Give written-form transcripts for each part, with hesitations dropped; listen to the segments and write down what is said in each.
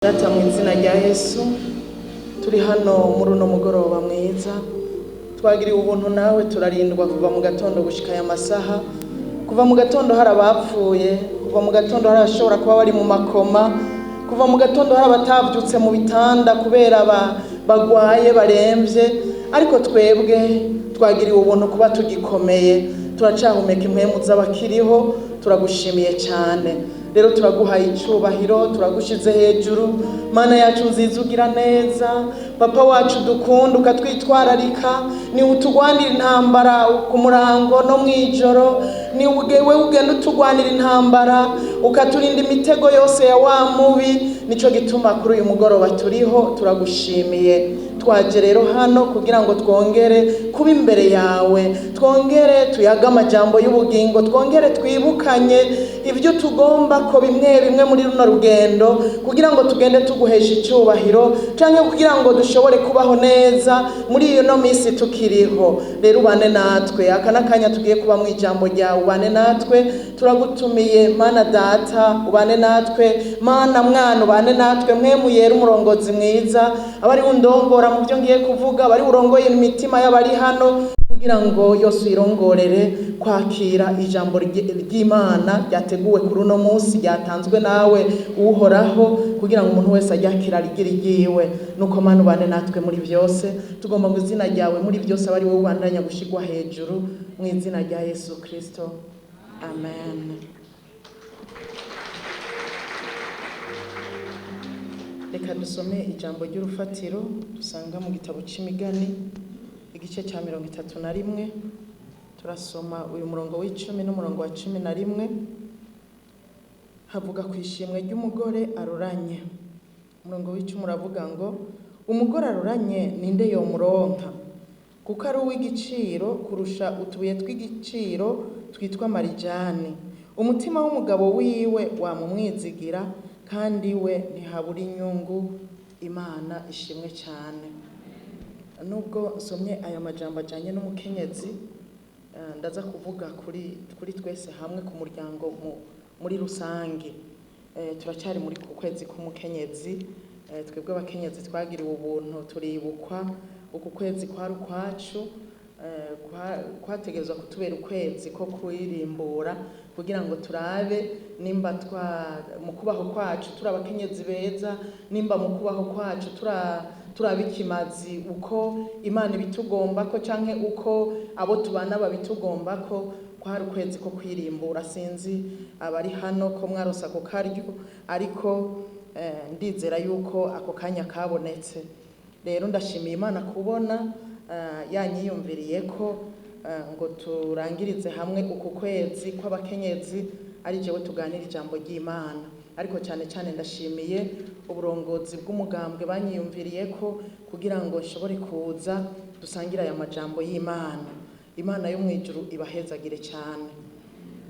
Data, mu izina rya Yesu, turi hano muri uno mugoroba mwiza. Twagiriwe ubuntu nawe, turarindwa kuva mu gatondo gushika aya masaha. Kuva mu gatondo hari abapfuye, kuva mu gatondo hari abashobora kuba bari mu makoma, kuva mu gatondo hari abatavyutse mu bitanda kubera bagwaye baremvye, ariko twebwe twagiriwe ubuntu kuba tugikomeye, turacahumeka impwemu z'abakiriho. Turagushimiye cyane rero, turaguhaye icubahiro, turagushize hejuru. Mana yacu nziza, ugira neza, Papa wacu dukunda, ukatwitwararika, ni utugwanira intambara ku murango no mw'ijoro, ni wewe ugenda utugwanira intambara, ukaturinda imitego yose ya wa mubi. Nico gituma kuri uyu mugoroba turiho, turagushimiye. Twaje rero hano kugira ngo twongere kuba imbere yawe, twongere tuyage amajambo y'ubugingo, twongere twibukanye ibyo tugomba ko bimwe bimwe muri runo rugendo, kugira ngo tugende tuguhesha icyubahiro, cyangwa kugira ngo dushobore kubaho neza muri iyo no minsi tukiriho. Rero ubane natwe aka n'akanya tugiye kuba mu ijambo ryawe, ubane natwe, turagutumiye. Mana Data, ubane natwe. Mana Mwana, ubane natwe. Mpwemu Yera, umurongozi mwiza, abari undongora mu byo ngiye kuvuga, abari urongoye imitima y'abari hano, kugira ngo yose uyirongorere kwakira ijambo ry'Imana ryateguwe kuri uno munsi, ryatanzwe nawe Uhoraho, kugira ngo umuntu wese aryakira rigira iryiwe. Nuko Mana, ubane natwe muri byose. Tugomba ngo izina ryawe muri byose abe ari wowe ubandanya gushigwa hejuru, mu izina rya Yesu Kristo, amen. Reka dusome ijambo ry'urufatiro dusanga mu gitabo c'Imigani, igice cya 31. Turasoma uyu murongo w'10 n'umurongo wa 11. Havuga ku ishimwe ry'umugore aroranye. Umurongo w'10 uravuga ngo: "Umugore aroranye ninde yomuronka? Kuko ari uw'igiciro kurusha utubuye tw'igiciro twitwa marijani. Umutima w'umugabo wiwe wamumwizigira, kandi we ntihabura inyungu." Imana ishimwe cyane. Nubwo nsomye aya majambo ajyanye n'umukenyezi, ndaza kuvuga kuri twese hamwe, ku muryango muri rusange. Turacyari muri ku kwezi k'umukenyezi. Twebwe abakenyezi twagiriwe ubuntu, turibukwa. Uku kwezi kwari ukwacu, kwategerezwa kutubera ukwezi ko kwirimbura, kugira ngo turabe nimba twa mu kubaho kwacu turi abakenyezi beza, nimba mu kubaho kwacu turaba ikimazi uko Imana ibitugombako, canke uko abo tubana babitugombako. Kwari ukwezi ko kwirimbura. Sinzi abari hano ko mwaronse ako karyo, ariko ndizera yuko ako kanya kabonetse. Rero ndashimiye Imana kubona yanyiyumviriye ko ngo turangirize hamwe uku kwezi kw'abakenyezi, ari jewe tuganira ijambo ry'Imana. Ariko cyane cyane ndashimiye uburongozi bw'umugambwe banyiyumviriye ko kugira ngo nshobore kuza dusangire aya majambo y'Imana. Imana yo mu ijuru ibahezagire cyane.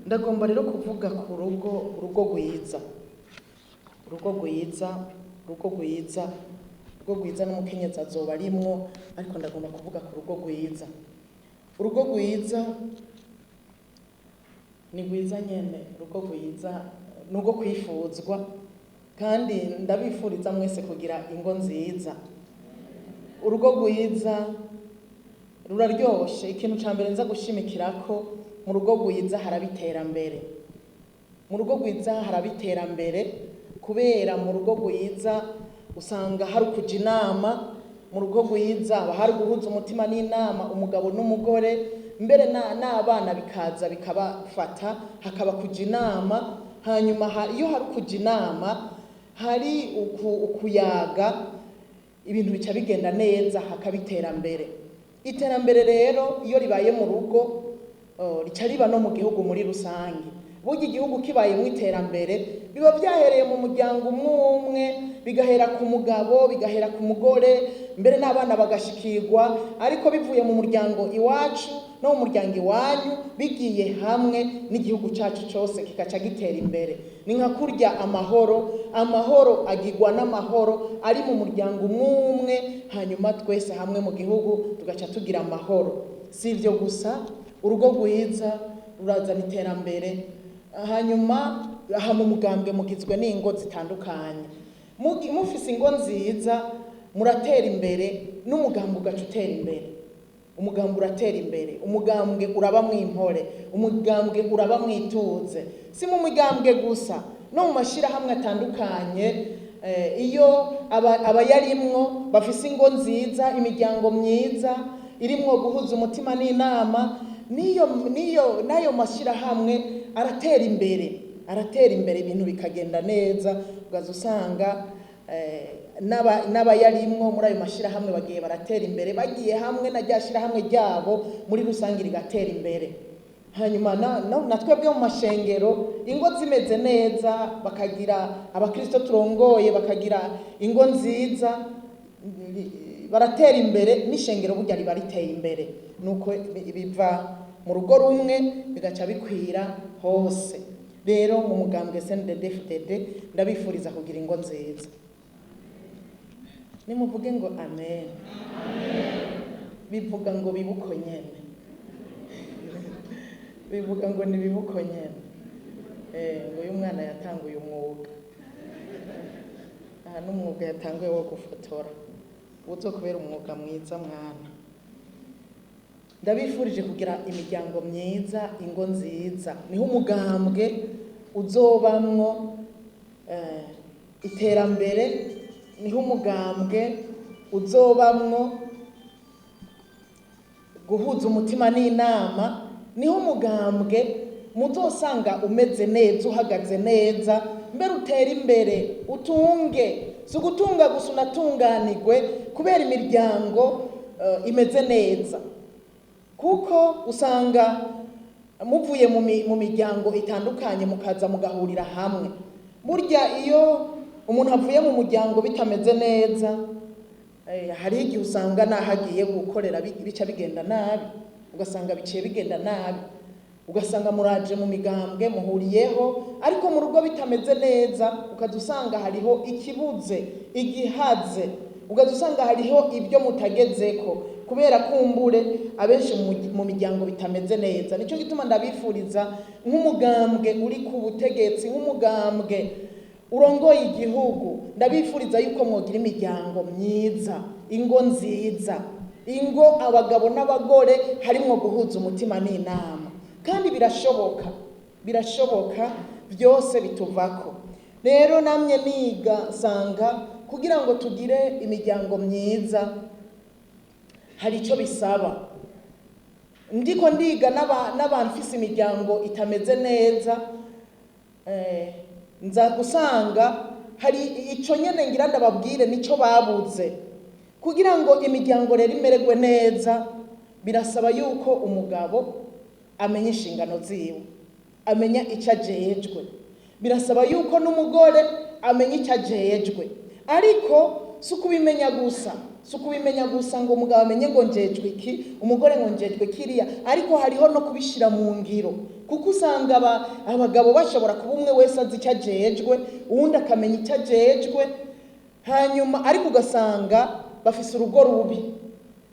Ndagomba rero kuvuga ku rugo, urugo rwiza, urugo rwiza, urugo rwiza, urugo rwiza n'umukenyezi azoba arimwo, ariko ndagomba kuvuga ku rugo rwiza. Urugo rwiza ni rwiza nyene, urugo rwiza ni urwo kwifuzwa, kandi ndabifuriza mwese kugira ingo nziza. Urugo rwiza ruraryoshe. Ikintu ca mbere nza gushimikirako, mu rugo rwiza haraba iterambere. Mu rugo rwiza haraba iterambere, kubera mu rugo rwiza usanga hari ukuja inama. Mu rugo rwiza haba hari guhuza umutima n'inama, umugabo n'umugore, mbere n'abana bikaza bikabafata, hakaba kuja inama. Hanyuma iyo hari ukuja inama, hari ukuyaga, ibintu bica bigenda neza, hakaba iterambere. Iterambere rero iyo ribaye mu rugo, rica riba no mu gihugu muri rusange. Burya igihugu kibayemwo iterambere, biba vyahereye mu muryango umwe umwe, bigahera ku mugabo, bigahera ku mugore, mbere n'abana bagashikirwa, ariko bivuye mu muryango iwacu no mu muryango iwanyu, bigiye hamwe n'igihugu cacu cose kikaca gitera imbere. Ni nka kurya amahoro, amahoro agirwa n'amahoro ari mu muryango umwe umwe, hanyuma twese hamwe mu gihugu tugaca tugira amahoro. Si ivyo gusa, urugo rwiza rurazana iterambere. Hanyuma aha mu mugambwe mugizwe n'ingo zitandukanye. Mufise ingo nziza muratera imbere, n'umugambi ugaca utera imbere. Umugambi uratera imbere, umugambwe uraba mwimpore, umugambwe uraba mwituze. Si mu mugambwe gusa, no mu mashirahamwe atandukanye. Iyo abayarimwo bafise ingo nziza, imiryango myiza irimwo guhuza umutima n'inama, niyo nayo mashirahamwe aratera imbere, aratera imbere, ibintu bikagenda neza. Ugaza usanga n'abayarimwo muri ayo mashirahamwe bagiye baratera imbere, bagiye hamwe na rya shirahamwe ryabo muri rusange rigatera imbere. Hanyuma na twebwe mu mashengero ingo zimeze neza, bakagira abakristo turongoye bakagira ingo nziza, baratera imbere, n'ishengero burya riba riteye imbere. Nuko biva mu rugo rumwe bigaca bikwira hose. Rero mu mugambwe CNDD-FDD ndabifuriza kugira ingo nziza. Nimuvuge ngo amen. Bivuga ngo bibuko nyene, bivuga ngo ni bibuko nyene. Ngo uyu mwana yatanguye umwuga, aha n'umwuga yatanguye wo gufotora, uzokubera umwuga mwiza mwana. Ndabifurije kugira imiryango myiza, ingo nziza. Niho umugambwe uzobamwo iterambere, niho umugambwe uzobamwo guhuza umutima n'inama, niho umugambwe muzosanga umeze neza, uhagaze neza, mbere utera imbere, utunge. Si ugutunga gusa, unatunganirwe kubera imiryango imeze neza. Kuko usanga muvuye mu miryango itandukanye mukaza mugahurira hamwe. Burya iyo umuntu avuye mu muryango bitameze neza, hari igihe usanga naho agiye gukorera bica bigenda nabi, ugasanga biciye bigenda nabi, ugasanga muraje mu migambwe muhuriyeho, ariko mu rugo bitameze neza, ukaza usanga hariho ikibuze, igihaze, ukaza usanga hariho ibyo mutagezeko kubera kumbure abenshi mu miryango bitameze neza. Nico gituma ndabifuriza nk'umugambwe uri ku butegetsi, nk'umugambwe urongoye igihugu, ndabifuriza yuko mwogira imiryango myiza, ingo nziza, ingo abagabo n'abagore harimwo guhuza umutima n'inama. Kandi birashoboka, birashoboka, byose bituvako. Rero namye niga nsanga kugira ngo tugire imiryango myiza hari icyo bisaba. Ndiko ndiga n'abamfise imiryango itameze neza, nza gusanga hari ico nyene ngira ndababwire nico babuze. Kugira ngo imiryango rero imererwe neza, birasaba yuko umugabo amenya inshingano ziwe, amenya icyo ajejwe. Birasaba yuko n'umugore amenya icyo ajejwe. Ariko si ukubimenya gusa, si ukubimenya gusa ngo umugabo amenye ngo njejwe iki, umugore ngo njejwe kiriya, ariko hariho no kubishira mu ngiro. Kuko usanga abagabo bashobora kuba umwe wese azi icyo ajejwe, uwundi akamenya icyo ajejwe, hanyuma ariko ugasanga bafise urugo rubi.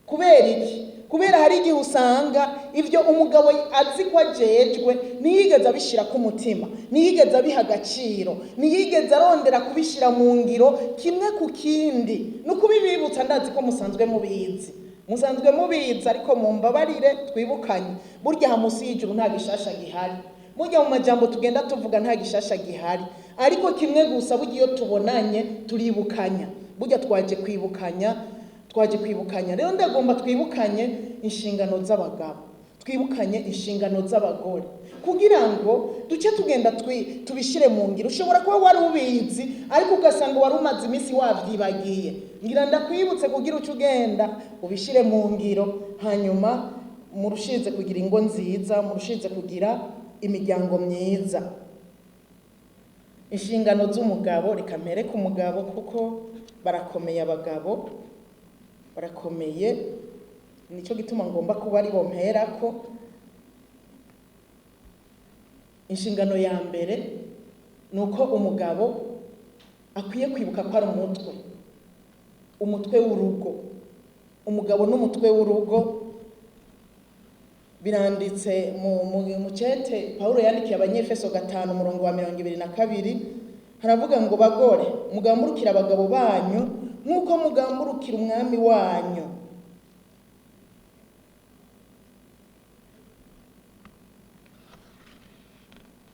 Kubera iki? Kubera hari igihe usanga ibyo umugabo azi ko ajejwe ntiyigeze abishira ku mutima, ntiyigeze abiha agaciro, ntiyigeze arondera kubishira mu ngiro kimwe ku kindi. Ni ukubibibutsa, ndazi ko musanzwe mubizi, musanzwe mubizi, ariko mumbabarire twibukanye. Burya munsi y'ijuru nta gishasha gihari, burya mu majambo tugenda tuvuga nta gishasha gihari, ariko kimwe gusa burya iyo tubonanye turibukanya. Burya twaje kwibukanya, twaje kwibukanya. Rero ndagomba twibukanye inshingano z'abagabo, twibukanye inshingano z'abagore, kugira ngo duce tugenda tubishire mu ngiro. Ushobora kuba wari ubizi ariko ugasanga wari umaze iminsi wavyibagiye. Ngira ndakwibutse kugira uce ugenda ubishire mu ngiro, hanyuma murushize kugira ingo nziza, murushize kugira imiryango myiza. Inshingano z'umugabo, reka mpere ku mugabo kuko barakomeye, abagabo barakomeye, nico gituma ngomba kuba ari bo mperako. Inshingano ya mbere ni uko umugabo akwiye kwibuka ko ari umutwe, umutwe w'urugo. Umugabo n'umutwe w'urugo biranditse mu cete Paulo yandikiye Abanyefeso 5 umurongo wa 22. Haravuga ngo: "Bagore, mugamburukire abagabo banyu nk'uko mugamburukira Umwami wanyu."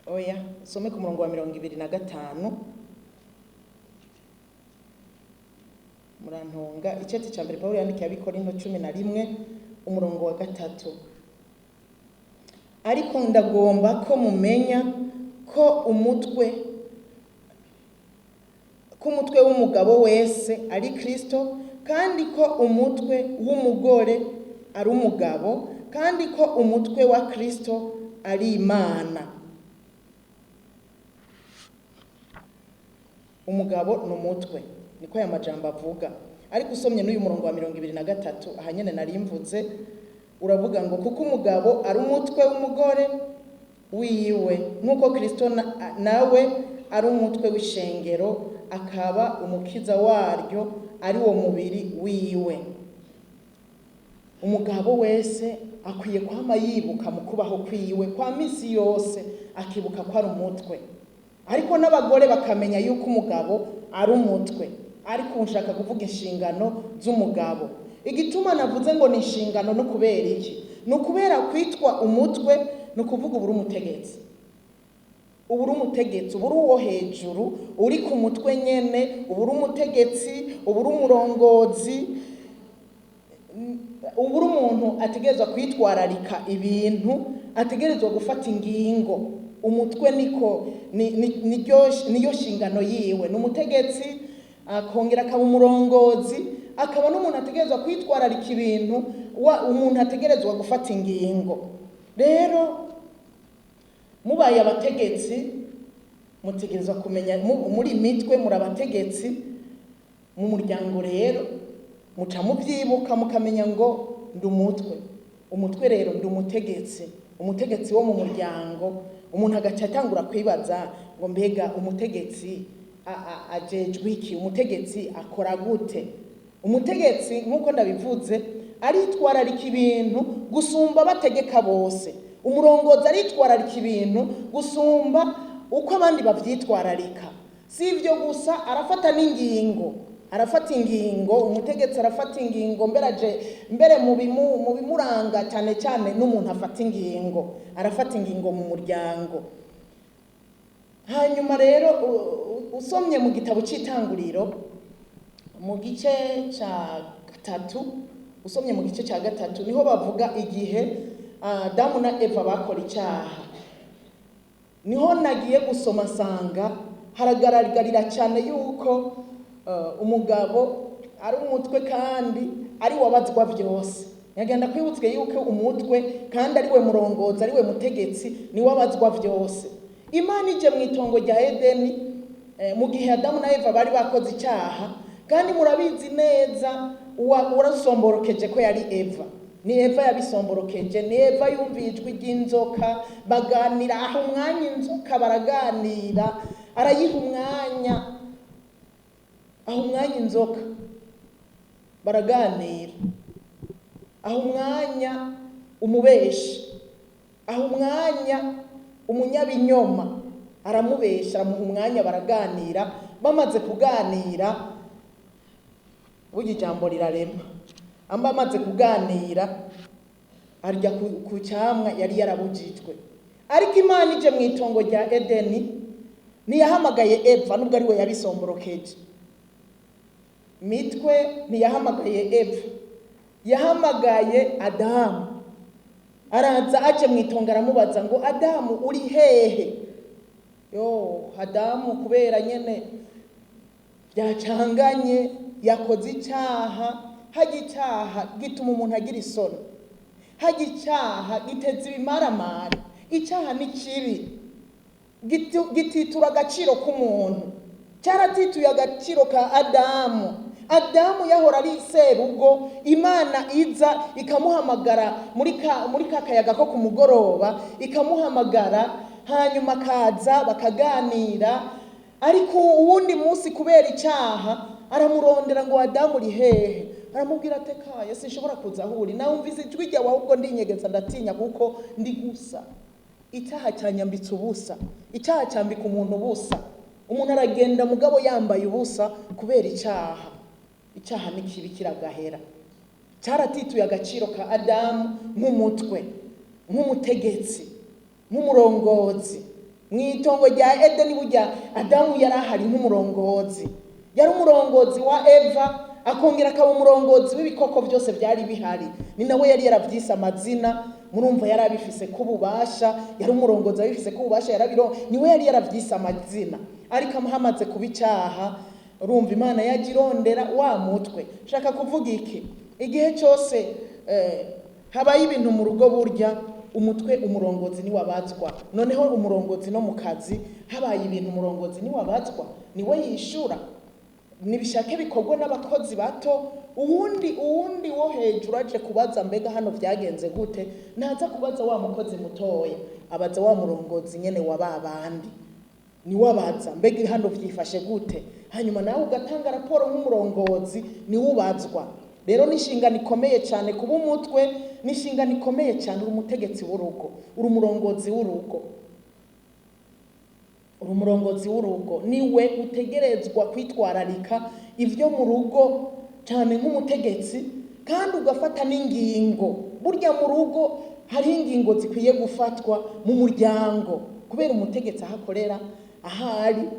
Oya, usome ku murongo wa 25. Murantunga. Icete cya mbere Pawulo yandikiye Abikorinto, 11, umurongo wa 3: "Ariko ndagomba ko mumenya ko umutwe w'umugabo wese ari Kristo, kandi ko umutwe w'umugore ari umugabo, kandi ko umutwe wa Kristo ari Imana." Umugabo ni umutwe, niko aya majambo avuga. Ariko usomye n'uyu murongo wa 23, aha nyene nari mvuze, uravuga ngo: "Kuko umugabo ari umutwe w'umugore wiwe, nk'uko Kristo nawe ari umutwe w'ishengero, akaba umukiza waryo, ari wo mubiri wiwe." Umugabo wese akwiye kwama yibuka mu kubaho kwiwe kwa misi yose, akibuka ko ari umutwe. Ariko n'abagore bakamenya yuko umugabo ari umutwe. Ariko nshaka kuvuga inshingano z'umugabo. Igituma navuze ngo ni inshingano no kubera iki? Ni ukubera kwitwa umutwe ni ukuvuga uburi umutegetsi, uba uri umutegetsi, uba uri uwo hejuru, uri ku mutwe nyene, uba uri umutegetsi, uba uri umurongozi, uba uri umuntu ategerezwa kwitwararika ibintu, ategerezwa gufata ingingo. Umutwe niko niyo nshingano yiwe: ni umutegetsi, akongera akaba umurongozi, akaba n'umuntu ategerezwa kwitwararika ibintu, umuntu ategerezwa gufata ingingo. Rero mubaye abategetsi, mutegerezwa kumenya muri mitwe, muri abategetsi mu muryango. Rero muca mubyibuka, mukamenya ngo ndi umutwe. Umutwe rero, ndi umutegetsi, umutegetsi wo mu muryango. Umuntu agaca atangura kwibaza ngo: mbega umutegetsi ajejwe iki? Umutegetsi akora gute? Umutegetsi, nk'uko ndabivuze, aritwararika ibintu gusumba abategeka bose. Umurongozi aritwararika ibintu gusumba uko abandi bavyitwararika. Si ibyo gusa, arafata n'ingingo, arafata ingingo. Umutegetsi arafata ingingo. Mbere aje mbere mu bimuranga cyane cyane n'umuntu afata ingingo, arafata ingingo mu muryango. Hanyuma rero usomye mu gitabo cy'Itanguriro mu gice cya 3, usomye mu gice cya 3, niho bavuga igihe Adamu na Eva bakora icyaha. Niho nagiye gusoma nsanga haragaragarira cyane yuko umugabo ari umutwe kandi ari wabazwa byose. Nyagenda kwibutswe yuko umutwe kandi ari we murongozi, ari we mutegetsi, ni wabazwa byose. Imana ije mu itongo rya Edeni mu gihe Adamu na Eva bari bakoze icyaha, kandi murabizi neza warasomborokeje ko yari Eva. Ni Eva yabisomborokeje, ni Eva yumviye ijwi ry'inzoka baganira, aho umwanya inzoka baraganira, arayiha umwanya, aho umwanya inzoka baraganira, aho umwanya umubeshi, aho umwanya umunyabinyoma, aramubesha, aramuha umwanya, baraganira. Bamaze kuganira, burya ijambo rirarema, amba amaze kuganira arya ku cyamwa yari yarabujijwe. Ariko Imana ije mu itongo rya Edeni ntiyahamagaye Eva, nubwo ari we yabisomborokeje. Mitwe ntiyahamagaye Eva, yahamagaye Adamu. Araza, aje mu itongo, aramubaza ngo: "Adamu, uri hehe?" Yo, Adamu kubera nyene byacanganye, yakoze icyaha. Hajya icyaha gituma umuntu agira isoni, hajya icyaha giteza ibimaramari. Icyaha ni kibi, gititura agaciro k'umuntu. Cyaratituye agaciro ka Adamu. Adamu yahora ari serugo. Imana iza ikamuhamagara muri ka kayaga ko ku mugoroba, ikamuhamagara, hanyuma akaza bakaganira. Ariko uwundi munsi, kubera icyaha, aramurondera ngo: "Adamu, uri hehe?" Aramubwira ati: "Kaye, sinshobora kuza aho uri, nawumvise ijwi ryawe, ahubwo ndinyegeza, ndatinya kuko ndi gusa. Icyaha cyanyambitse ubusa." Icyaha cyambika umuntu ubusa. Umuntu aragenda mugabo yambaye ubusa kubera icyaha. Icyaha ni kibi, kiragahera. Cyaratituye agaciro ka Adamu nk'umutwe, nk'umutegetsi, nk'umurongozi. Mu itongo rya Edeni burya Adamu yari ahari nk'umurongozi, yari umurongozi wa Eva, akongera akaba umurongozi w'ibikoko byose byari bihari. Ni nawe yari yarabyise amazina, murumva yari abifise k'ububasha, yari umurongozi abifise k'ububasha, yarabiro niwe yari yarabyise amazina. Ariko hamaze kuba icyaha, urumva Imana yaje irondera wa mutwe. Shaka kuvuga iki? Igihe cyose habaye ibintu mu rugo, burya umutwe, umurongozi ni wabazwa. Noneho umurongozi no mu kazi, habaye ibintu umurongozi ni wabazwa, niwe yishura. Nibishake bikorwe n'abakozi bato, uwundi wo hejuru aje kubaza mbega hano byagenze gute, ntaza kubaza wa mukozi mutoya, abaza wa murongozi nyene wa babandi, niwe abaza mbega hano vyifashe gute, hanyuma nawe ugatanga raporo nk'umurongozi, niwe ubazwa. Rero ni inshingano ikomeye cyane kuba umutwe, ni inshingano ikomeye cyane. Uri umutegetsi w'urugo, uri umurongozi w'urugo, uri umurongozi w'urugo, niwe utegerezwa kwitwararika ibyo mu rugo cyane nk'umutegetsi, kandi ugafata n'ingingo. Burya mu rugo hariho ingingo zikwiye gufatwa mu muryango, kubera umutegetsi aho akorera, ahari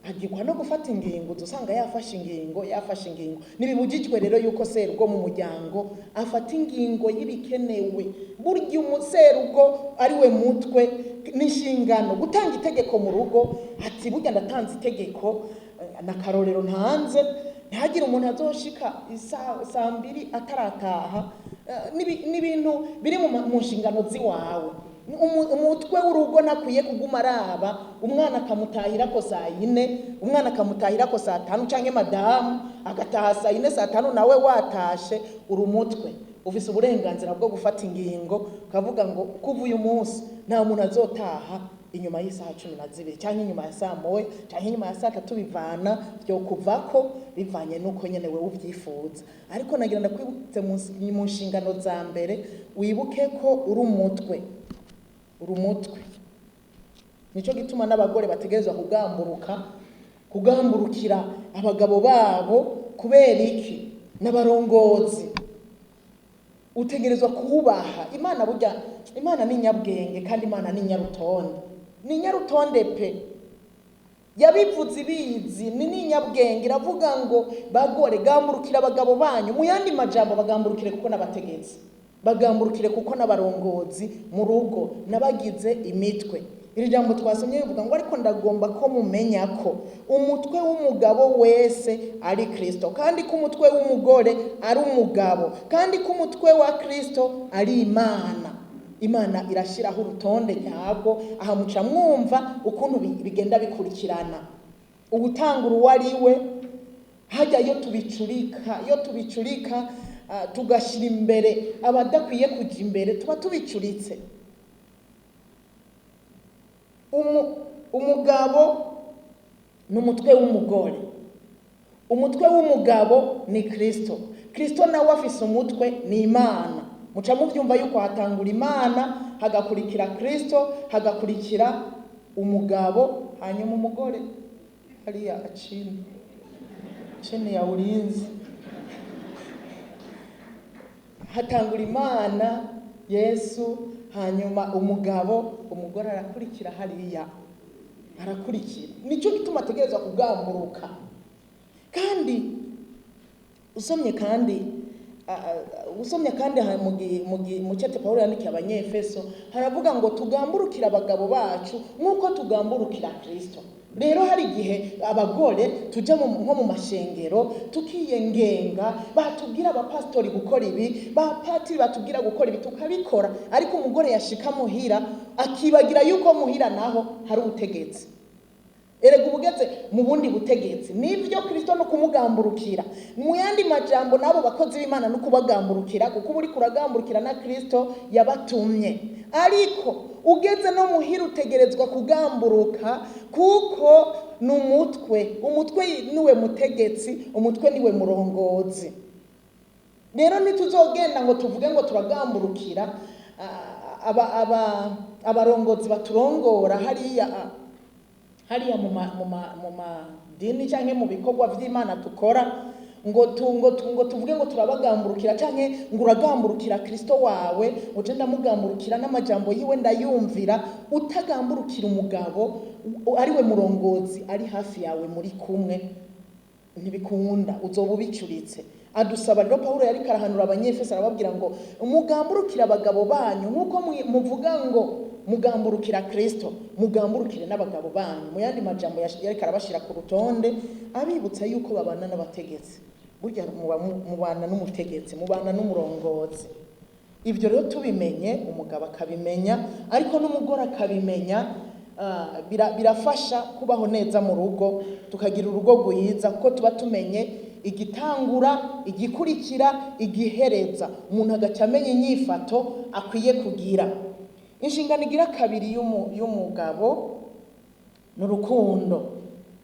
agirwa no gufata ingingo, usanga yafashe ingingo, yafashe ingingo. Ntibibujijwe rero yuko serugo mu muryango afata ingingo y'ibikenewe. Burya umuserugo ari we mutwe, n'inshingano gutanga itegeko mu rugo, ati burya ndatanze itegeko, na karorero ntanze, ntihagire umuntu azoshika saa mbiri atarataha. N'ibintu biri mu nshingano ziwawe. Umutwe w'urugo ntakwiye kuguma araba umwana akamutahira ko saa yine, umwana akamutahira ko saa tanu, canke madamu agataha saa yine, saa tanu, nawe watashe. Uri umutwe, ufise uburenganzira bwo gufata ingingo, ukavuga ngo kuva uyu munsi nta muntu azotaha inyuma y'isaha 12, cyangwa inyuma ya saa moya, cyangwa inyuma ya saa tatu, bivana byo kuvako bivanye n'uko nyene wewe ubyifuza. Ariko nagira ndakwibutse mu nshingano za mbere, wibuke ko uri umutwe, uri umutwe. Nico gituma n'abagore bategerezwa kugamburukira abagabo babo. Kubera iki? N'abarongozi utegerezwa kubaha. Imana burya, Imana ni nyabwenge, kandi Imana ni nyarutonde, ni nyarutonde pe. Yabivuze ibizi, ni n'inyabwenge. Iravuga ngo bagore gamburukira abagabo banyu. Mu yandi majambo, bagamburukire kuko n'abategetsi, bagamburukire kuko n'abarongozi mu rugo, n'abagize imitwe. Iri jambo twasomye rivuga ngo ariko ndagomba ko mumenya ko umutwe w'umugabo wese ari Kristo, kandi ko umutwe w'umugore ari umugabo, kandi ko umutwe wa Kristo ari Imana. Imana irashyiraho urutonde nyarwo. Aha muca mwumva ukuntu bigenda bikurikirana, ubutangura uwo ari we. Hajya iyo tubicurika tugashyira imbere abadakwiye kujya imbere, tuba tubicuritse. Umugabo ni umutwe w'umugore, umutwe w'umugabo ni Kristo, Kristo nawe afise umutwe, ni Imana. Muca mubyumva yuko hatangura Imana, hagakurikira Kristo, hagakurikira umugabo, hanyuma umugore hariya chini chini ya ulinzi. Hatangura Imana, Yesu, hanyuma umugabo, umugore arakurikira hariya, arakurikira. Nicyo gituma ategerezwa kugamburuka. Kandi usomye kandi mu cete Pawulo yandikiye Abanyefeso, haravuga ngo tugamburukire abagabo bacu nk'uko tugamburukira Kristo. Rero hari igihe abagore tujya nko mu mashengero tukiyengenga, batubwira abapasitori gukora ibi, bapatiri batubwira gukora ibi, tukabikora, ariko umugore yashika muhira akibagira yuko muhira naho hari ubutegetsi. Erega ubugeze mu bundi butegetsi. Nibyo, Kristo no kumugamburukira, mu yandi majambo n'abo bakozi b'Imana no kubagamburukira, kuko uba uriko uragamburukira na Kristo yabatumye. Ariko ugeze no muhira utegerezwa kugamburuka, kuko ni umutwe, umutwe niwe mutegetsi, umutwe niwe murongozi. Rero ntituzogenda ngo tuvuge ngo turagamburukira abarongozi baturongora hariya. Hariya mu madini canke mu bikorwa vy'Imana dukora, ngo tuvuge ngo turabagamburukira canke ngo uragamburukira Kristo wawe, ngo je ndamugamburukira n'amajambo yiwe ndayumvira, utagamburukira umugabo ariwe murongozi ari hafi yawe muri kumwe, ntibikunda, uzoba ubicuritse. Adusaba rero, Pawulo yariko arahanura Abanyefeso arababwira ngo mugamburukire abagabo banyu nk'uko muvuga ngo mugamburukira Kristo, mugamburukire n'abagabo banyu. Mu yandi majambo yariko arabashira ku rutonde, abibutsa yuko babana n'abategetsi. Burya mubana n'umutegetsi, mubana n'umurongozi. Ivyo rero tubimenye, umugabo akabimenya ariko n'umugore akabimenya, birafasha kubaho neza mu rugo, tukagira urugo rwiza, kuko tuba tumenye igitangura, igikurikira, igihereza. Umuntu agaca amenya inyifato akwiye kugira. Inshingano igira kabiri y'umugabo ni urukundo,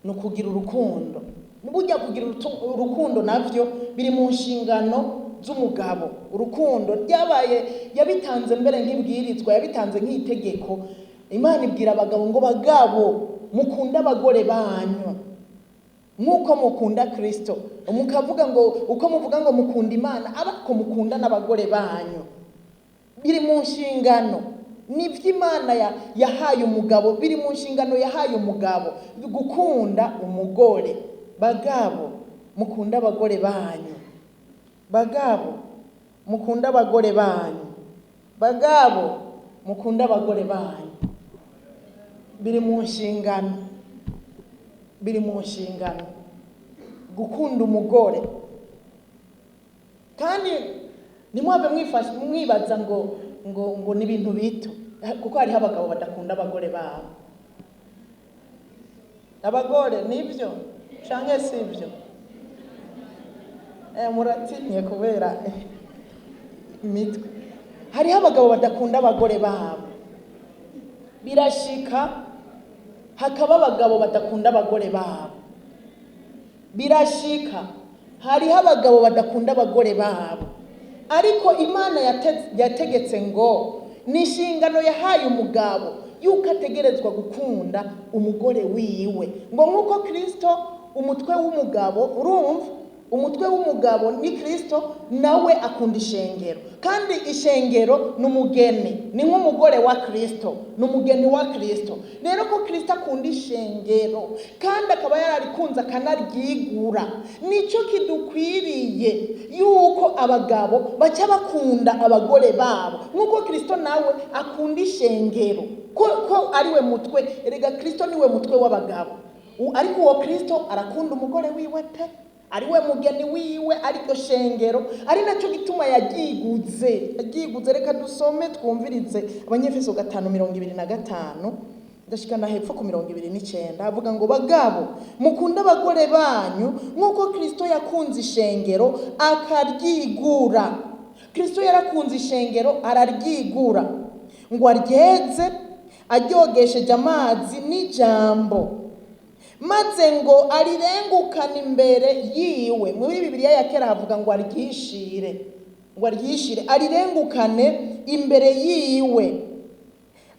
ni ukugira urukundo. Burya kugira urukundo navyo biri mu nshingano z'umugabo. Urukundo ryabaye, yabitanze mbere nk'ibwirizwa, yabitanze nk'itegeko. Imana ibwira abagabo ngo bagabo mukunde abagore banyu nk'uko mukunda Kristo, mukavuga ngo uko muvuga ngo mukunda Imana, abako mukunda n'abagore banyu. Biri mu nshingano, ni ivy'Imana yahaye umugabo, biri mu nshingano yahaye umugabo gukunda umugore. Bagabo mukunda abagore banyu, bagabo mukunda abagore banyu, bagabo mukunda abagore banyu. Biri mu nshingano, biri mu nshingano gukunda umugore. Kandi ntimwave mwibaza ngo ni ibintu bito, kuko hariho abagabo badakunda abagore babo. Abagore nibyo canke sibyo? Muratinye kubera imitwe. Hariho abagabo badakunda abagore babo. Birashika hakaba abagabo badakunda abagore babo. Birashika hariho abagabo badakunda abagore babo. Ariko Imana yategetse ngo ni inshingano yahaye umugabo yuko ategerezwa gukunda umugore wiwe, ngo nk'uko Kristo umutwe w'umugabo, urumva umutwe w'umugabo ni Kristo, nawe akunda ishengero, kandi ishengero ni umugeni, ni nk'umugore wa Kristo, ni umugeni wa Kristo. Rero ko Kristo akunda ishengero kandi akaba yararikunze akanaryigura, nico kidukwiriye yuko abagabo baca bakunda abagore babo nk'uko Kristo nawe akunda ishengero, ko ariwe mutwe. Erega Kristo niwe mutwe w'abagabo, ariko uwo Kristo arakunda umugore wiwe pe, ariwe mugeni wiwe, ariko shengero, ari nacyo gituma yaryiguze, yaryiguze. Reka dusome twumvirize Abanyefeso 5:25 ndashikana hepfo ku 29, avuga ngo bagabo mukunde abagore banyu nk'uko Kristo yakunze ishengero akaryigura. Kristo yarakunze ishengero araryigura, ngo aryeze aryogesheje amazi n'ijambo, maze ngo arirengukane imbere yiwe. Muri Bibiliya ya kera havuga ngo aryishire, ngo aryishire, arirengukane imbere yiwe,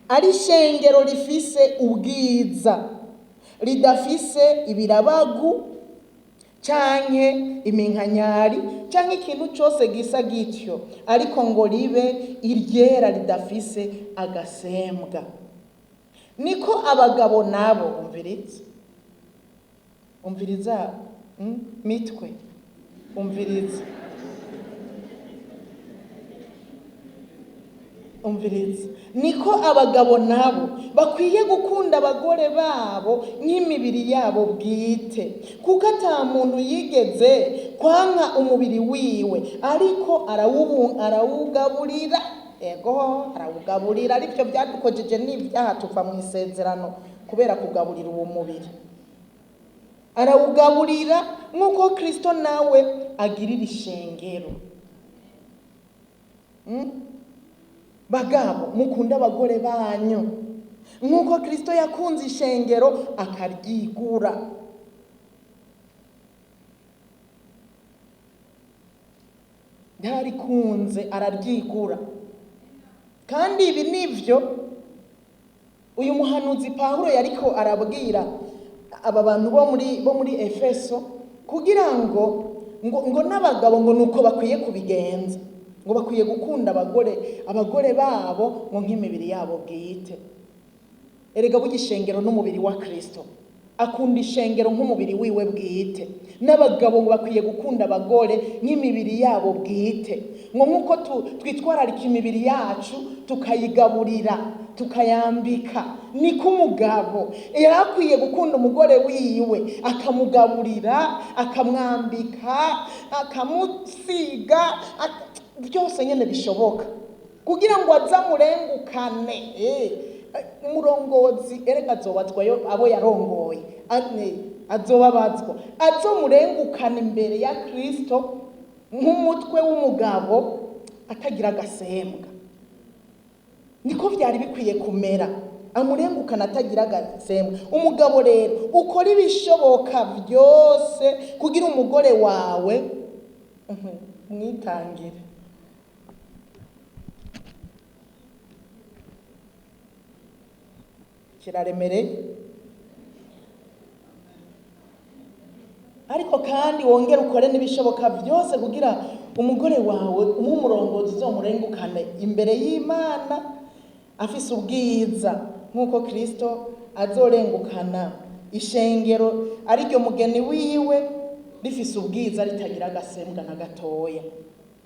ari shengero rifise ubwiza, ridafise ibirabagu canke iminkanyari canke ikintu cose gisa gityo, ariko ngo ribe iryera ridafise agasembwa. Niko abagabo nabo, umviriza, umviriza, mitwe, umviriza, umviriza. Niko abagabo nabo bakwiye gukunda abagore babo nk'imibiri yabo bwite, kuko ata muntu yigeze kwanka umubiri wiwe, ariko arawugaburira. Ego, arawugaburira, aribyo byadukojeje n'ibyaha tuva mu isezerano kubera kugaburira uwo mubiri. Arawugaburira nk'uko Kristo nawe agirira ishengero. Bagabo mukunda abagore banyu nk'uko Kristo yakunze ishengero akaryigura. Yarikunze araryigura. Kandi ibi nivyo Uyu muhanuzi Pawulo yariko arabwira aba bantu bo muri Efeso kugira ngo n'abagabo ngo nuko bakwiye kubigenza, ngo bakwiye gukunda abagore babo ngo nk'imibiri yabo bwite. Erega burya ishengero n'umubiri wa Kristo, akunda ishengero nk'umubiri wiwe bwite. N'abagabo ngo bakwiye gukunda abagore nk'imibiri yabo bwite, ngo nk'uko twitwararika imibiri yacu, tukayigaburira, tukayambika, niko umugabo yari akwiye gukunda umugore wiwe, akamugaburira, akamwambika, akamusiga, byose nyine bishoboka kugira ngo azamurengukane. Umurongozi erega azobazwayo abo yarongoye, azobabazwa, azomurengukana imbere ya Kristo nk'umutwe w'umugabo atagira agasembwa. Niko byari bikwiye kumera, amurengukana atagira agasembwa. Umugabo rero, ukora ibishoboka byose kugira umugore wawe mwitangire. Kiraremereye, ariko kandi wongere ukore n'ibishoboka byose kugira umugore wawe nk'umurongozi uzomurengukane imbere y'Imana afise ubwiza, nk'uko Kristo azorengukana ishengero ariryo mugeni wiwe rifise ubwiza, ritagira agasembwa na gatoya.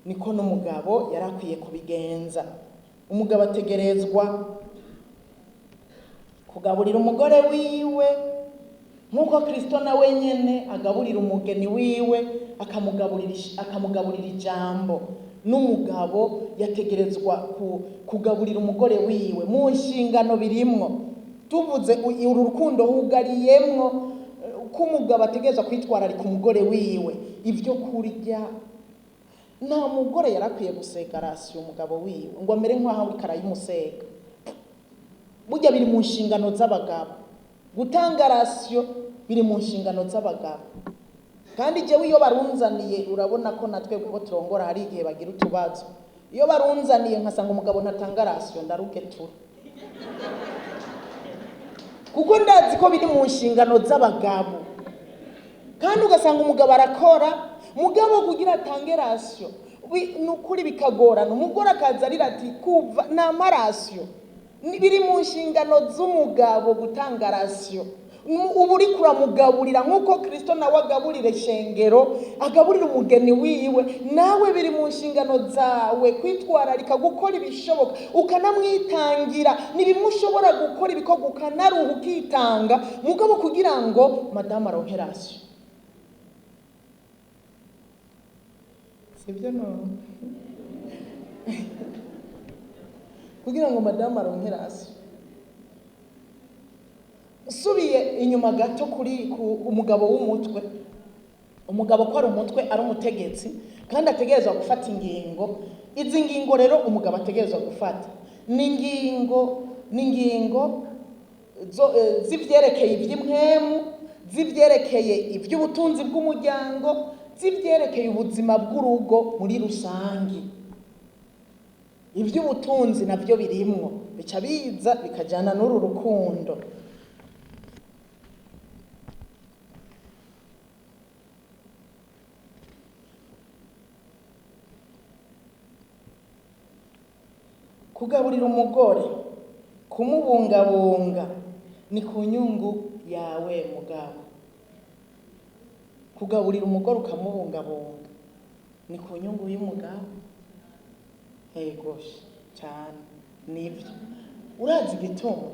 Niko n'umugabo yari akwiye kubigenza. Umugabo ategerezwa kugaburira umugore wiwe nk'uko Kristo nawe nyene agaburira umugeni wiwe, akamugaburira ijambo. N'umugabo yategerezwa kugaburira umugore wiwe mu nshingano birimwo. Tuvuze uru rukundo hugariyemwo ko umugabo ategerezwa kwitwararika umugore wiwe, ibyo kurya. Nta mugore yarakwiye gusega ration umugabo wiwe ngo amere nk'aho ariko arayimusega. Burya biri mu nshingano z'abagabo gutanga ration, biri mu nshingano z'abagabo. Kandi jewe iyo barunzaniye, urabona ko natwe ko turongora hari igihe bagira utubazo, iyo barunzaniye nkasanga umugabo ntatanga ration, ndarugetura, kuko ndazi ko biri mu nshingano z'abagabo. Kandi ugasanga umugabo arakora, mugabo kugira atange ration ni ukuri bikagorana. Umugore akaza arira ati kuva ni ama ration. Biri mu nshingano z'umugabo gutanga ration. Uba uriko uramugaburira nk'uko Kristo nawe agaburira ishengero, agaburira umugeni wiwe. Nawe biri mu nshingano zawe kwitwararika, gukora ibishoboka, ukanamwitangira. Ni bimwe ushobora gukora ibikorwa ukanaruha, ukitanga, mugabo kugira ngo madamu aronke ration, sibyo? None kugira ngo madamu aronke ration. Usubiye inyuma gato kuri ku umugabo w'umutwe, umugabo ko ari umutwe, ari umutegetsi kandi ategerezwa gufata ingingo. Izi ngingo rero umugabo ategerezwa gufata ni ingingo z'ivyerekeye ivy'impwemu, z'ivyerekeye ivy'ubutunzi bw'umuryango, z'ivyerekeye ubuzima bw'urugo muri rusangi. Ivy'ubutunzi navyo birimwo, bica biza bikajana n'uru rukundo. Kugaburira umugore, kumubungabunga, ni ku nyungu yawe mugabo. Kugaburira umugore ukamubungabunga ni ku nyungu y'umugabo. Ego cyane, nibyo. Urazi igituma?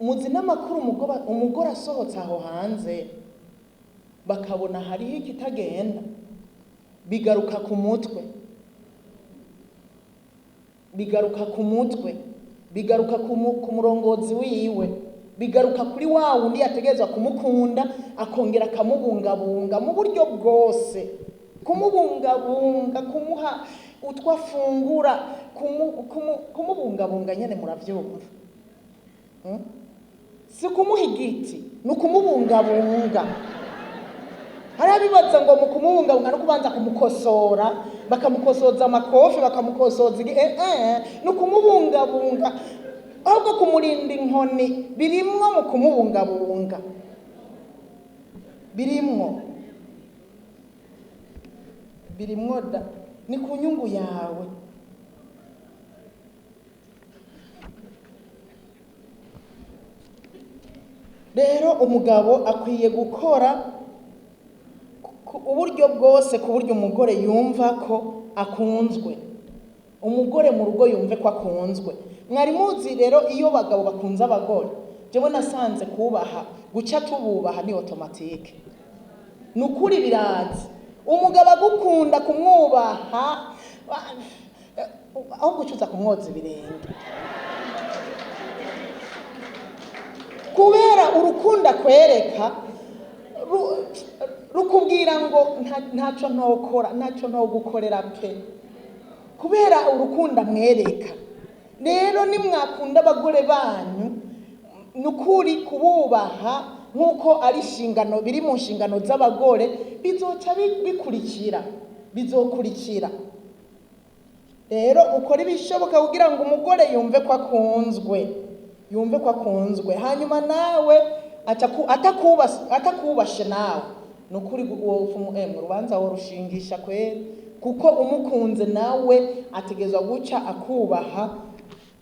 Muzi n'amakuru, umugore asohotse aho hanze bakabona hariho ikitagenda, bigaruka ku mutwe, bigaruka ku mutwe, bigaruka ku murongozi wiwe, bigaruka kuri wa wundi yategerezwa kumukunda, akongera akamubungabunga mu buryo bwose, kumubungabunga, kumuha utwo afungura, kumubungabunga nyene, muravyumva. Si kumuha igiti, ni ukumubungabunga. Hari abibaza ngo mu kumubungabunga no kubanza kumukosora, bakamukosoza amakofi, bakamukosoza ni ukumubungabunga, ahubwo kumurinda inkoni birimwo mu kumubungabunga, birimwo birimwo da, ni ku nyungu yawe. Rero umugabo akwiye gukora uburyo bwose ku buryo umugore yumva ko akunzwe, umugore mu rugo yumve ko akunzwe. Mwari muzi rero iyo bagabo bakunze abagore, jewe nasanze kubaha guca tububaha ni automatique, ni ukuri birazi. Umugabo agukunda kumwubaha, aho gucuza kumwoza ibirenge, kubera urukundo akwereka rukubwira ngo ntacyo ntokora, ntacyo ntogukorera pe, kubera urukundo amwereka. Rero nimwakunda abagore banyu, ni ukuri kububaha nk'uko ari inshingano, biri mu nshingano z'abagore, bizoca bikurikira, bizokurikira. Rero ukora ibishoboka kugira ngo umugore yumve ko akunzwe, yumve ko akunzwe. Hanyuma nawe atakubashe nawe, ni ukuri mu rubanza worushingisha kweri, kuko umukunze nawe ategerezwa guca akubaha,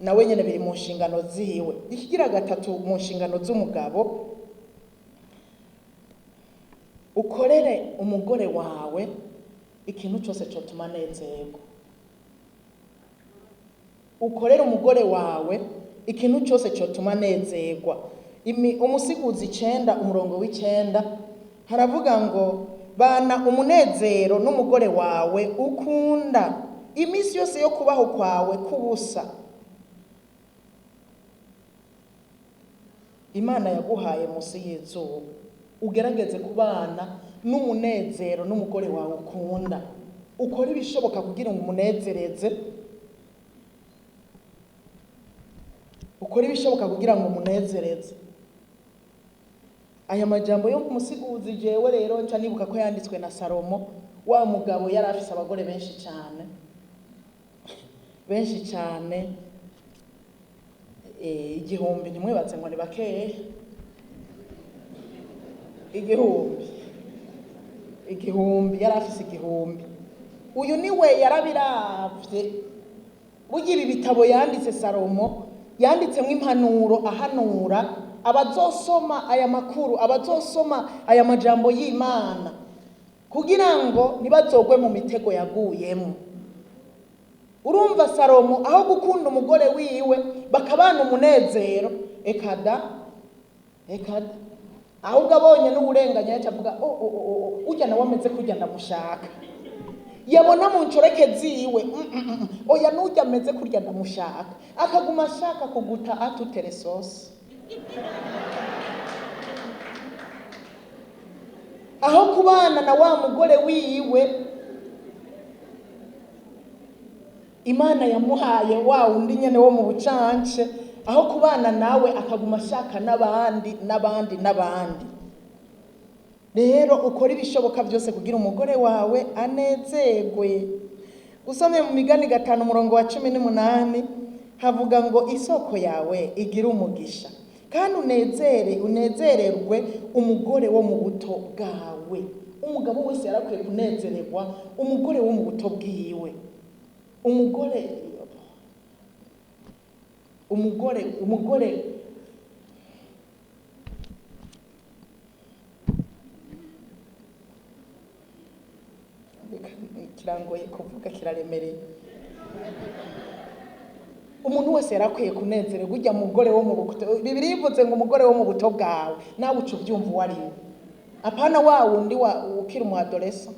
nawe nyene biri mu nshingano ziwe. Ikigira gatatu mu nshingano z'umugabo, ukorere umugore wawe ikintu cyose cyotuma anezerwa. Ukorere umugore wawe ikintu cyose cyotuma anezerwa. Umusiguzi 9 umurongo w'9 haravuga ngo bana umunezero n'umugore wawe ukunda iminsi yose yo kubaho kwawe kubusa. Imana yaguhaye munsi y'izuba, ugerageze kubana n'umunezero n'umugore wawe ukunda, ukore ibishoboka kugira ngo umunezereze, ukore ibishoboka kugira ngo umunezereze. Aya majambo yo musiguzi jewe rero nca nibuka ko yanditswe na Salomo, wa mugabo yari afise abagore benshi cyane, benshi cyane, 1000. Ntimwibaze ngo ni bakeya, 1000, yari afise 1000. Uyu niwe yarabiravye. Burya ibi bitabo yanditse Salomo, yanditsemwo impanuro ahanura abazosoma aya makuru, abazosoma aya majambo y'Imana, kugira ngo ntibazogwe mu mitego yaguyemo. Urumva Salomo aho gukunda umugore wiwe bakabana umunezero, ekada ekada, ahubwo abonye n'uburenganya yaca avuga oh, oh, oh, oh, ujya nawe ameze kujya ndamushaka. Yabona mu ncoreke ziwe, oya nujya ameze kurya ndamushaka, akaguma ashaka kuguta atutere sauce. Aho kubana na wa mugore wiwe Imana yamuhaye wa undi nyene wo mu bucance, aho kubana nawe akaguma ashaka n'abandi n'abandi n'abandi. Rero ukora ibishoboka byose kugira umugore wawe anezerwe. Usomye mu migani 5 umurongo wa 18 havuga ngo isoko yawe igira umugisha, kandi unezererwe umugore wo mu buto bwawe. Umugabo wese yarakwiye kunezererwa umugore wo mu buto bwiwe. Umugore, umugore, umugore kirangoye kuvuga, kiraremereye. Umuntu wese yarakwiye kunezererwa ujya mugore wo mu buto. Bibiliya ivuze ngo umugore wo mu buto bwawe, nawe uca ubyumva uwo ari we. Apana wa wundi wa ukiri umu adolescent,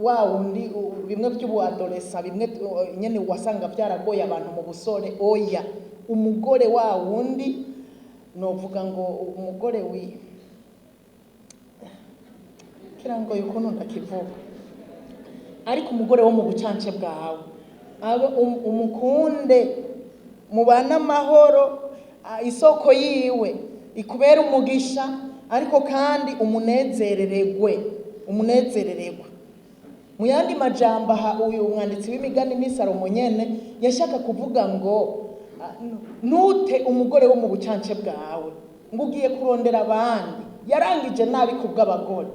wa wundi bimwe by'ubu adolescent, bimwe nyene wasanga byaragoye abantu mu busore. Oya, umugore wa wundi novuga ngo umugore wi kirangoye ukuntu ndakivuga, ariko umugore wo mu bucance bwawe abe umukunde, mubane amahoro, isoko yiwe ikubera umugisha, Ariko kandi umunezerererwe, umunezerererwe. Mu yandi majambo, aha uyu mwanditsi w'imigani ni Salomo nyene yashaka kuvuga ngo ntute umugore wo mu bucance bwawe ngo ugiye kurondera abandi. Yarangije nabi ku bw'abagore,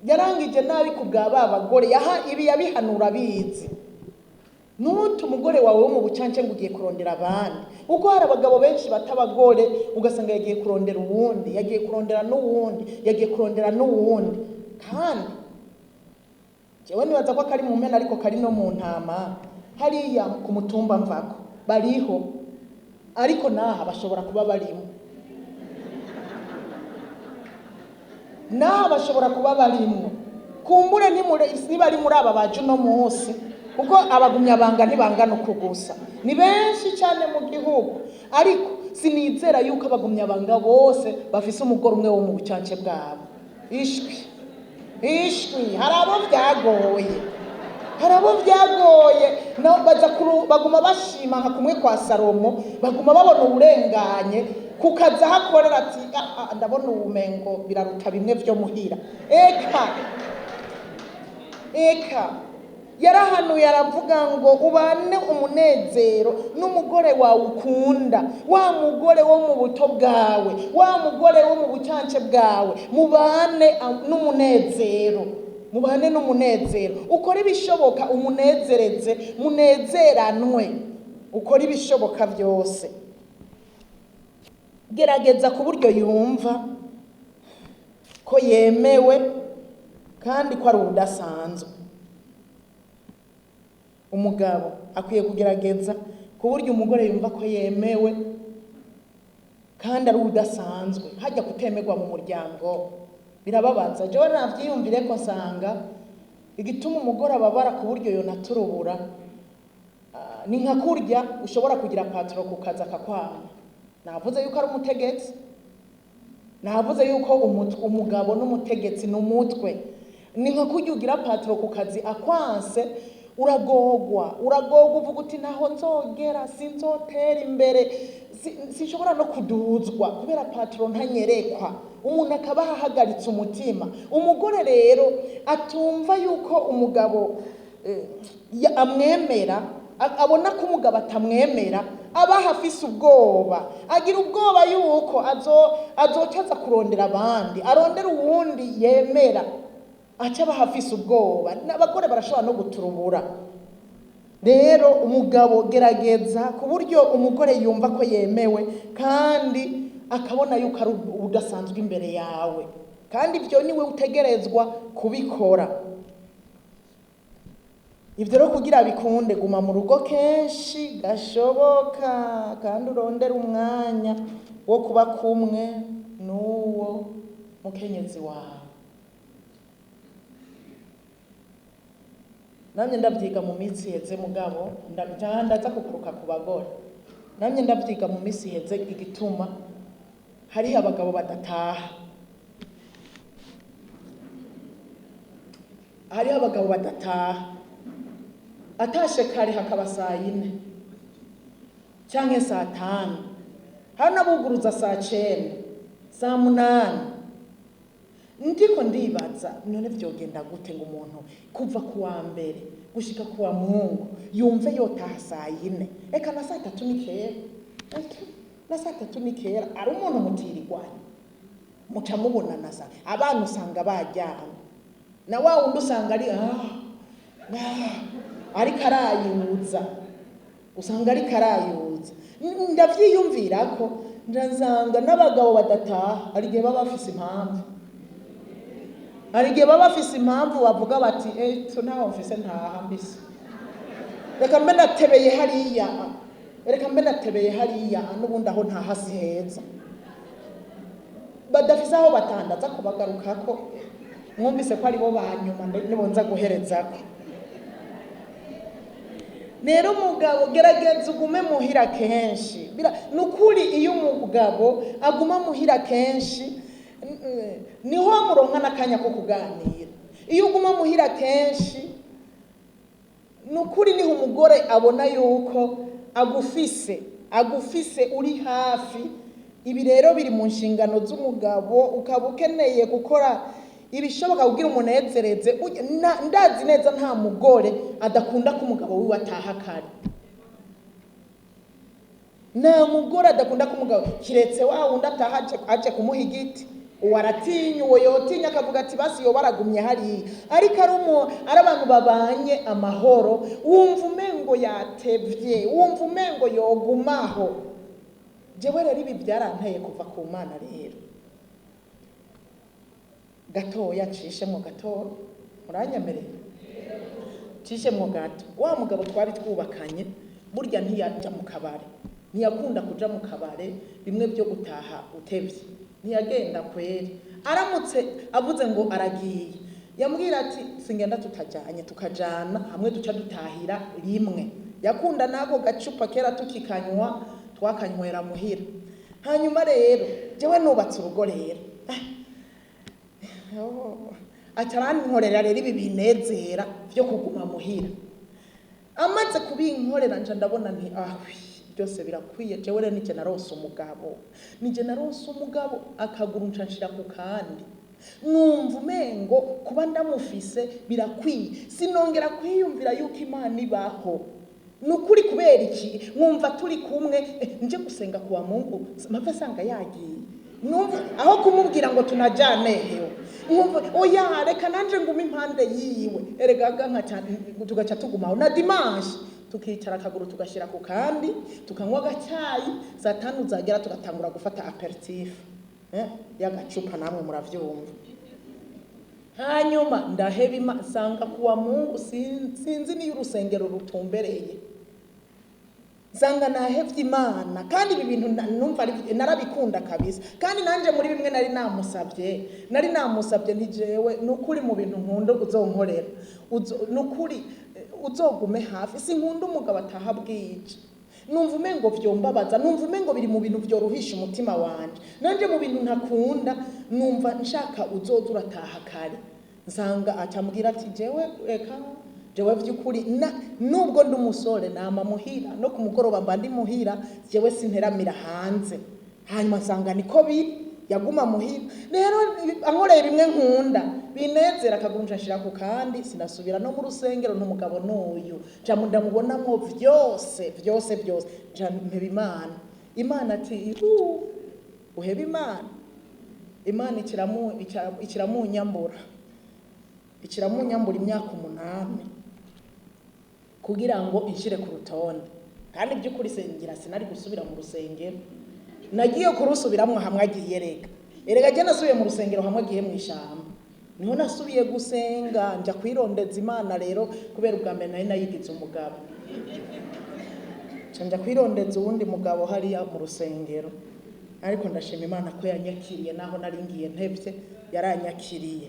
yarangije nabi ku bwa ba bagore, yaha ibi yabihanura abizi. Ntute umugore wawe wo mu bucance ngo ugiye kurondera abandi, kuko hari abagabo benshi bata abagore, ugasanga yagiye kurondera uwundi, yagiye kurondera n'uwundi, yagiye kurondera n'uwundi. Kandi jewe nibaza ko kari mu mpene, ariko kari no mu ntama. Hariya ku mutumba mvako bariho, ariko naha bashobora kuba barimo, naha bashobora kuba barimwo. Kumbure niba ari muri aba baje uno munsi, kuko abagumyabanga ntibangana uku gusa, ni benshi cyane mu gihugu. Ariko sinizera yuko abagumyabanga bose bafise umugore umwe wo mu bucance bwabo. Ishwi ishwi, hari abo byagoye, hari abo byagoye. No, baza baguma bashima nka kumwe kwa Salomo, baguma babona uburenganye kukaza hakorera ati ndabona ubumengo biraruta bimwe vyo muhira. Eka eka, yarahanuye aravuga ngo ubane umunezero n'umugore wawe ukunda, wa mugore wo mu buto bwawe, wa mugore wo mu bucance bwawe, mubane n'umunezero, mubane n'umunezero. Ukore ibishoboka umunezereze, munezeranwe, ukore ibishoboka byose. Gerageza ku buryo yumva ko yemewe kandi ko ari ubudasanzwe. Umugabo akwiye kugerageza ku buryo umugore yumva ko yemewe kandi ari udasanzwe. Hajya kutemerwa mu muryango birababaza. Jewe navyiyumvire ko nsanga igituma umugore ababara ku buryo yonaturubura, ni nka kurya ushobora kugira patro ku kazi akakwanga. Navuze yuko ari umutegetsi, navuze yuko umugabo n'umutegetsi ni umutwe. Ni nka kurya ugira patro ku kazi akwanse, uragogwa, uragogwa, uvuga uti ntaho nzogera, sinzotera imbere, sinshobora no kuduzwa kubera patro ntanyerekwa. Umuntu akaba ahagaritse umutima. Umugore rero atumva yuko umugabo amwemera, abona ko umugabo atamwemera, aba afise ubwoba, agira ubwoba yuko azoca aza kurondera abandi, arondera uwundi yemera, aca aba afise ubwoba. N'abagore barashobora no guturubura. Rero umugabo gerageza ku buryo umugore yumva ko yemewe kandi akabona yuko ari udasanzwe imbere yawe, kandi ibyo niwe utegerezwa kubikora. Ibyo rero kugira bikunde, guma mu rugo kenshi gashoboka, kandi urondere umwanya wo kuba kumwe n'uwo mukenyezi wawe. Namye ndavyiga mu minsi iheze, mugabo ndaza kugaruka ku bagore. Namye ndavyiga mu minsi iheze igituma hariho abagabo badataha. Hariho abagabo badataha. Atashe kare hakaba saa yine canke saa tanu, hari n'abuguruza saa cenda, saa munani. Ndiko ndibaza none vyogenda gute ngo umuntu kuva ku wa mbere gushika ku wa Mungu yumve yotaha saa yine? Eka na saa tatu ni kera, eka na saa tatu ni kera. Ari umuntu mutirirwanya muca mubonana sa abana usanga baryamye, na wa wundi usanga ari ariko arayuza, usanga ariko arayuza. Ndavyiyumvira ko ndazanga n'abagabo badataha hari igihe baba bafise impamvu, hari igihe baba bafise impamvu bavuga bati tu ntaho mfise ntaha mbise, reka mbe natebeye hariya, reka mbe natebeye hariya, n'ubundi aho ntaha si heza. Badafise aho batandaza kubagarukako, mwumvise ko aribo ba nyuma nibo nza guherezako. Rero umugabo gerageza ugume muhira kenshi. Nukuri iyo umugabo aguma muhira kenshi niho muronka n'akanya ko kuganira. Iyo uguma muhira kenshi nukuri niho umugore abona yuko agufise uri hafi, Ibi rero biri mu nshingano z'umugabo, ukaba ukeneye gukora ibishoboka kugira umunezereze. Ndazi neza nta mugore adakunda ko umugabo wiwe ataha kare. Nta mugore adakunda ko umugabo, kiretse wa wundi ataha aje kumuha igiti, uwo aratinya, uwo yotinya akavuga ati basi yoba aragumye hariya. Ariko ari abantu babanye amahoro, wumva umengo yatevye, wumva umengo yogumaho. Jewe rero ibi byaranteye kuva ku Mana. Rero gatoya nshishemwo gatoya, muranyemerera nshishemwo gato. Wa mugabo twari twubakanye burya ntiyaja mu kabare, ntiyakunda kuja mu kabare, bimwe byo gutaha utevye ntiyagenda kweri. Aramutse avuze ngo aragiye, yambwira ati singenda tutajanye, tukajana hamwe duca dutahira rimwe. Yakunda nako gacupa kera tukikanywa, twakanywera muhira. Hanyuma rero jewe nubatse urugo rero, atarankorera rero ibi binezera byo kuguma muhira. Amaze kubinkorera nja ndabona nti ahwi byose birakwiye. Jewe rero nije naronse umugabo, nije naronse umugabo akaguru nca nshira ku kandi, numva umengo kuba ndamufise birakwiye, sinongera kwiyumvira yuko Imana ibaho. Nukuri kubera iki nkumva turi kumwe, nje gusenga kuwa Mungu mpava nsanga yagiye, numva aho kumubwira ngo tunajane hewe, nkumva oya reka nanje ngume impande yiwe. Erega nkaca tugaca tugumaho na dimanche tukicara akaguru tugashyira ku kandi, tukanywa agacyayi, saa 5 zagera tugatangura gufata aperitif y'agacupa, namwe muravyumva. Hanyuma ndaheba nsanga kuwa Mungu sinzi niyo urusengero rutumbereye, nsanga nahevye Imana. Kandi ibi bintu numva narabikunda kabisa. Kandi nanje muri bimwe nari namusavye, nari namusavye nti jewe nukuri mu bintu nkunda uzonkorera, nukuri uzogume hafi, sinkunda umugabo ataha bwije, numva umengo vyombabaza, numva umengo biri mu bintu vyoruhisha umutima wanje. Nanje mu bintu ntakunda numva nshaka uzoza urataha kare. Nsanga acambwira ati jewe reka jewe vy'ukuri nubwo ndi umusore nama muhira, no ku mugoroba mba ndi muhira, jewe sinteramira hanze. Hanyuma nsanga niko biri, yaguma muhira. Rero ankoreye bimwe nkunda binezera, akaguru nshira ku kandi, sinasubira no mu rusengero. N'umugabo n'uyu nca ndamubonamwo vyose vyose vyose, nca mpeba Imana. Imana ati uheba Imana, Imana ikiramunyambura, ikiramunyambura imyaka 8 kugira ngo inshire ku rutonde. Kandi by'ukuri sengira sinari gusubira mu rusengero, nagiye kurusubiramwo hamwe agiye. Rega erega je nasubiye mu rusengero hamwe agiye mu ishamba, niho nasubiye gusenga, nja kwirondeza Imana. Rero kubera ubwa mbere nari nayigize umugabo, nca nja kwirondeza uwundi mugabo hariya mu rusengero. Ariko ndashima Imana ko yanyakiriye, naho nari ngiye ntevye yaranyakiriye.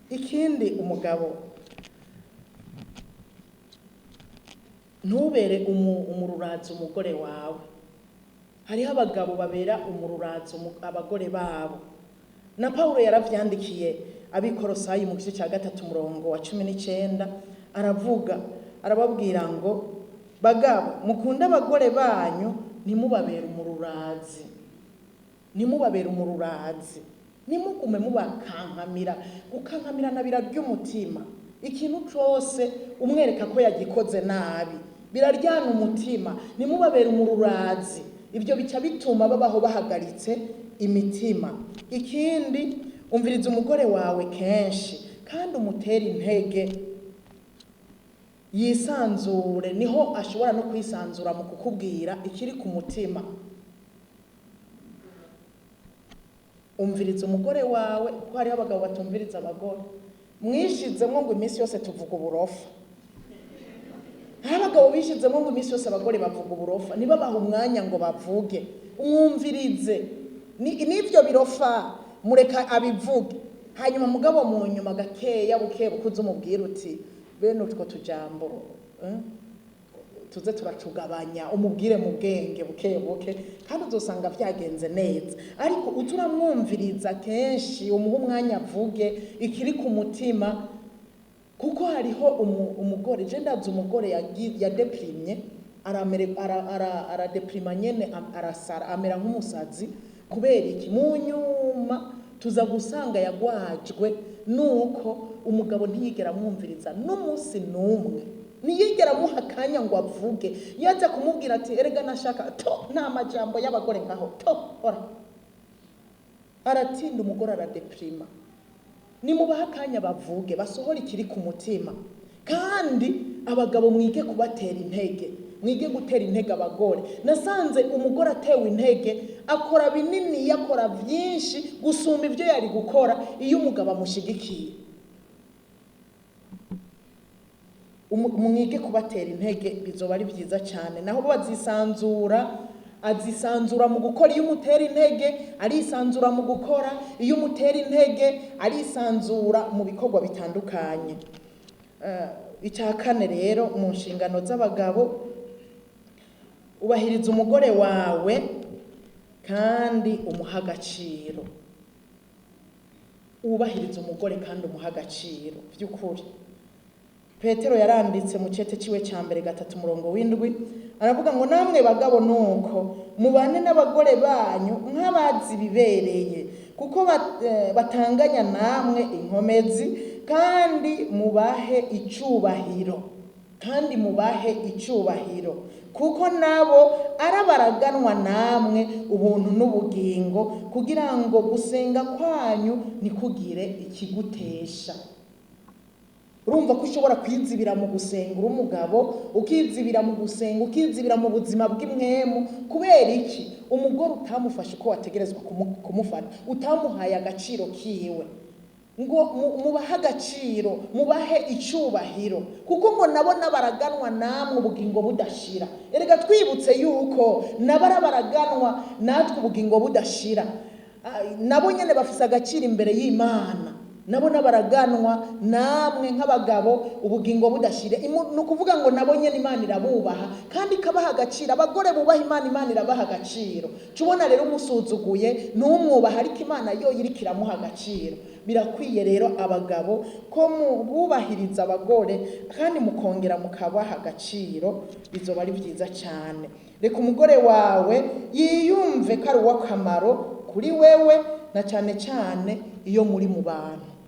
Ikindi, umugabo ntubere umururazi umugore wawe. Hariho abagabo babera umururazi abagore babo. Na Paulo yaravyandikiye abikorosayi mu gice cya 3 umurongo wa 19, aravuga arababwira ngo bagabo mukunde abagore banyu, ntimubabere umururazi, ntimubabere umururazi, nimugume mubakankamira. Gukankamirana birarya umutima. Ikintu cose umwereka ko yagikoze nabi biraryana umutima. Nimubabere umururazi, ibyo bica bituma babaho bahagaritse imitima. Ikindi, umviriza umugore wawe kenshi kandi umutere intege yisanzure, niho ashobora no kwisanzura mu kukubwira ikiri ku mutima. Umviriza umugore wawe, kuko hariho abagabo batumviriza abagore. Mwishizemwo ngo iminsi yose tuvuga uburofa. Hari abagabo bishizemwo ngo iminsi yose abagore bavuga uburofa, ntibabahe umwanya ngo bavuge. Umwumvirize n'ivyo birofa mureka abivuge, hanyuma mugabo mu nyuma gakeya buke bukuze umubwira uti bene utwo tujambo tuze turacugabanya, umubwire mu bwenge buke buke, kandi uzosanga vyagenze neza. Ariko uze uramwumviriza kenshi, umuhe umwanya avuge ikiri ku mutima. Kuko hariho umugore, je ndazi umugore yadeprimye Aradeprima nyene, arasara, amera nk'umusazi. Kubera iki? Mu nyuma tuza gusanga yagwajwe nuko umugabo ntiyigera amwumviriza n'umunsi n'umwe, ntiyigera amuha akanya ngo avuge. Yaza kumubwira ati: "Erega nashaka to nta majambo y'abagore ngaho to ora." Aratinda, umugore aradeprima. Nimubahe akanya bavuge, basohore ikiri ku mutima. Kandi abagabo mwige kubatera intege, mwige gutera intege abagore. Nasanze umugore atewe intege akora binini, akora byinshi gusumba ibyo yari gukora iyo umugabo amushigikiye. Mwige kubatera intege, bizoba ari byiza cyane. Naho bo bazisanzura, azisanzura mu gukora. Iyo umutera intege arisanzura mu gukora, iyo umutera intege arisanzura mu bikorwa bitandukanye. Icya kane rero mu nshingano z'abagabo: ubahiriza umugore wawe kandi umuha agaciro. Wubahiriza umugore kandi umuha agaciro by'ukuri. Petero yaranditse mu cete ciwe cya mbere 3 umurongo w'7, aravuga ngo: "Namwe bagabo nuko mubane n'abagore banyu nk'abazi bibereye, kuko batanganya namwe inkomezi, kandi mubahe icubahiro, kandi mubahe icubahiro, kuko nabo arabaraganwa namwe ubuntu n'ubugingo, kugira ngo gusenga kwanyu ntikugire ikigutesha." Urumva ko ushobora kwizibira mu gusenga uri umugabo, ukizibira mu gusenga, ukizibira mu buzima bw'impwemu. Kubera iki? Umugore utamufashe uko wategerezwa kumufata, utamuhaye agaciro kiwe. Ngo mubahe agaciro, mubahe icubahiro, kuko ngo nabo n'abaraganwa namwe ubugingo budashira. Erega twibutse yuko nabo arabaraganwa natwe ubugingo budashira. Nabo nyene bafise agaciro imbere y'Imana, nabo n'abaraganwa namwe nk'abagabo ubugingo budashira. Ni ukuvuga ngo nabo nyene Imana irabubaha kandi ikabaha agaciro. Abagore bubaha Imana, Imana irabaha agaciro. Cubona rero umusuzuguye n'umwubaha, ariko Imana yo iriko iramuha agaciro. Birakwiye rero abagabo ko bubahiriza abagore kandi mukongera mukabaha agaciro, bizoba ari byiza cyane. Reka umugore wawe yiyumve ko ari uw'akamaro kuri wewe, na cyane cyane iyo muri mu bantu.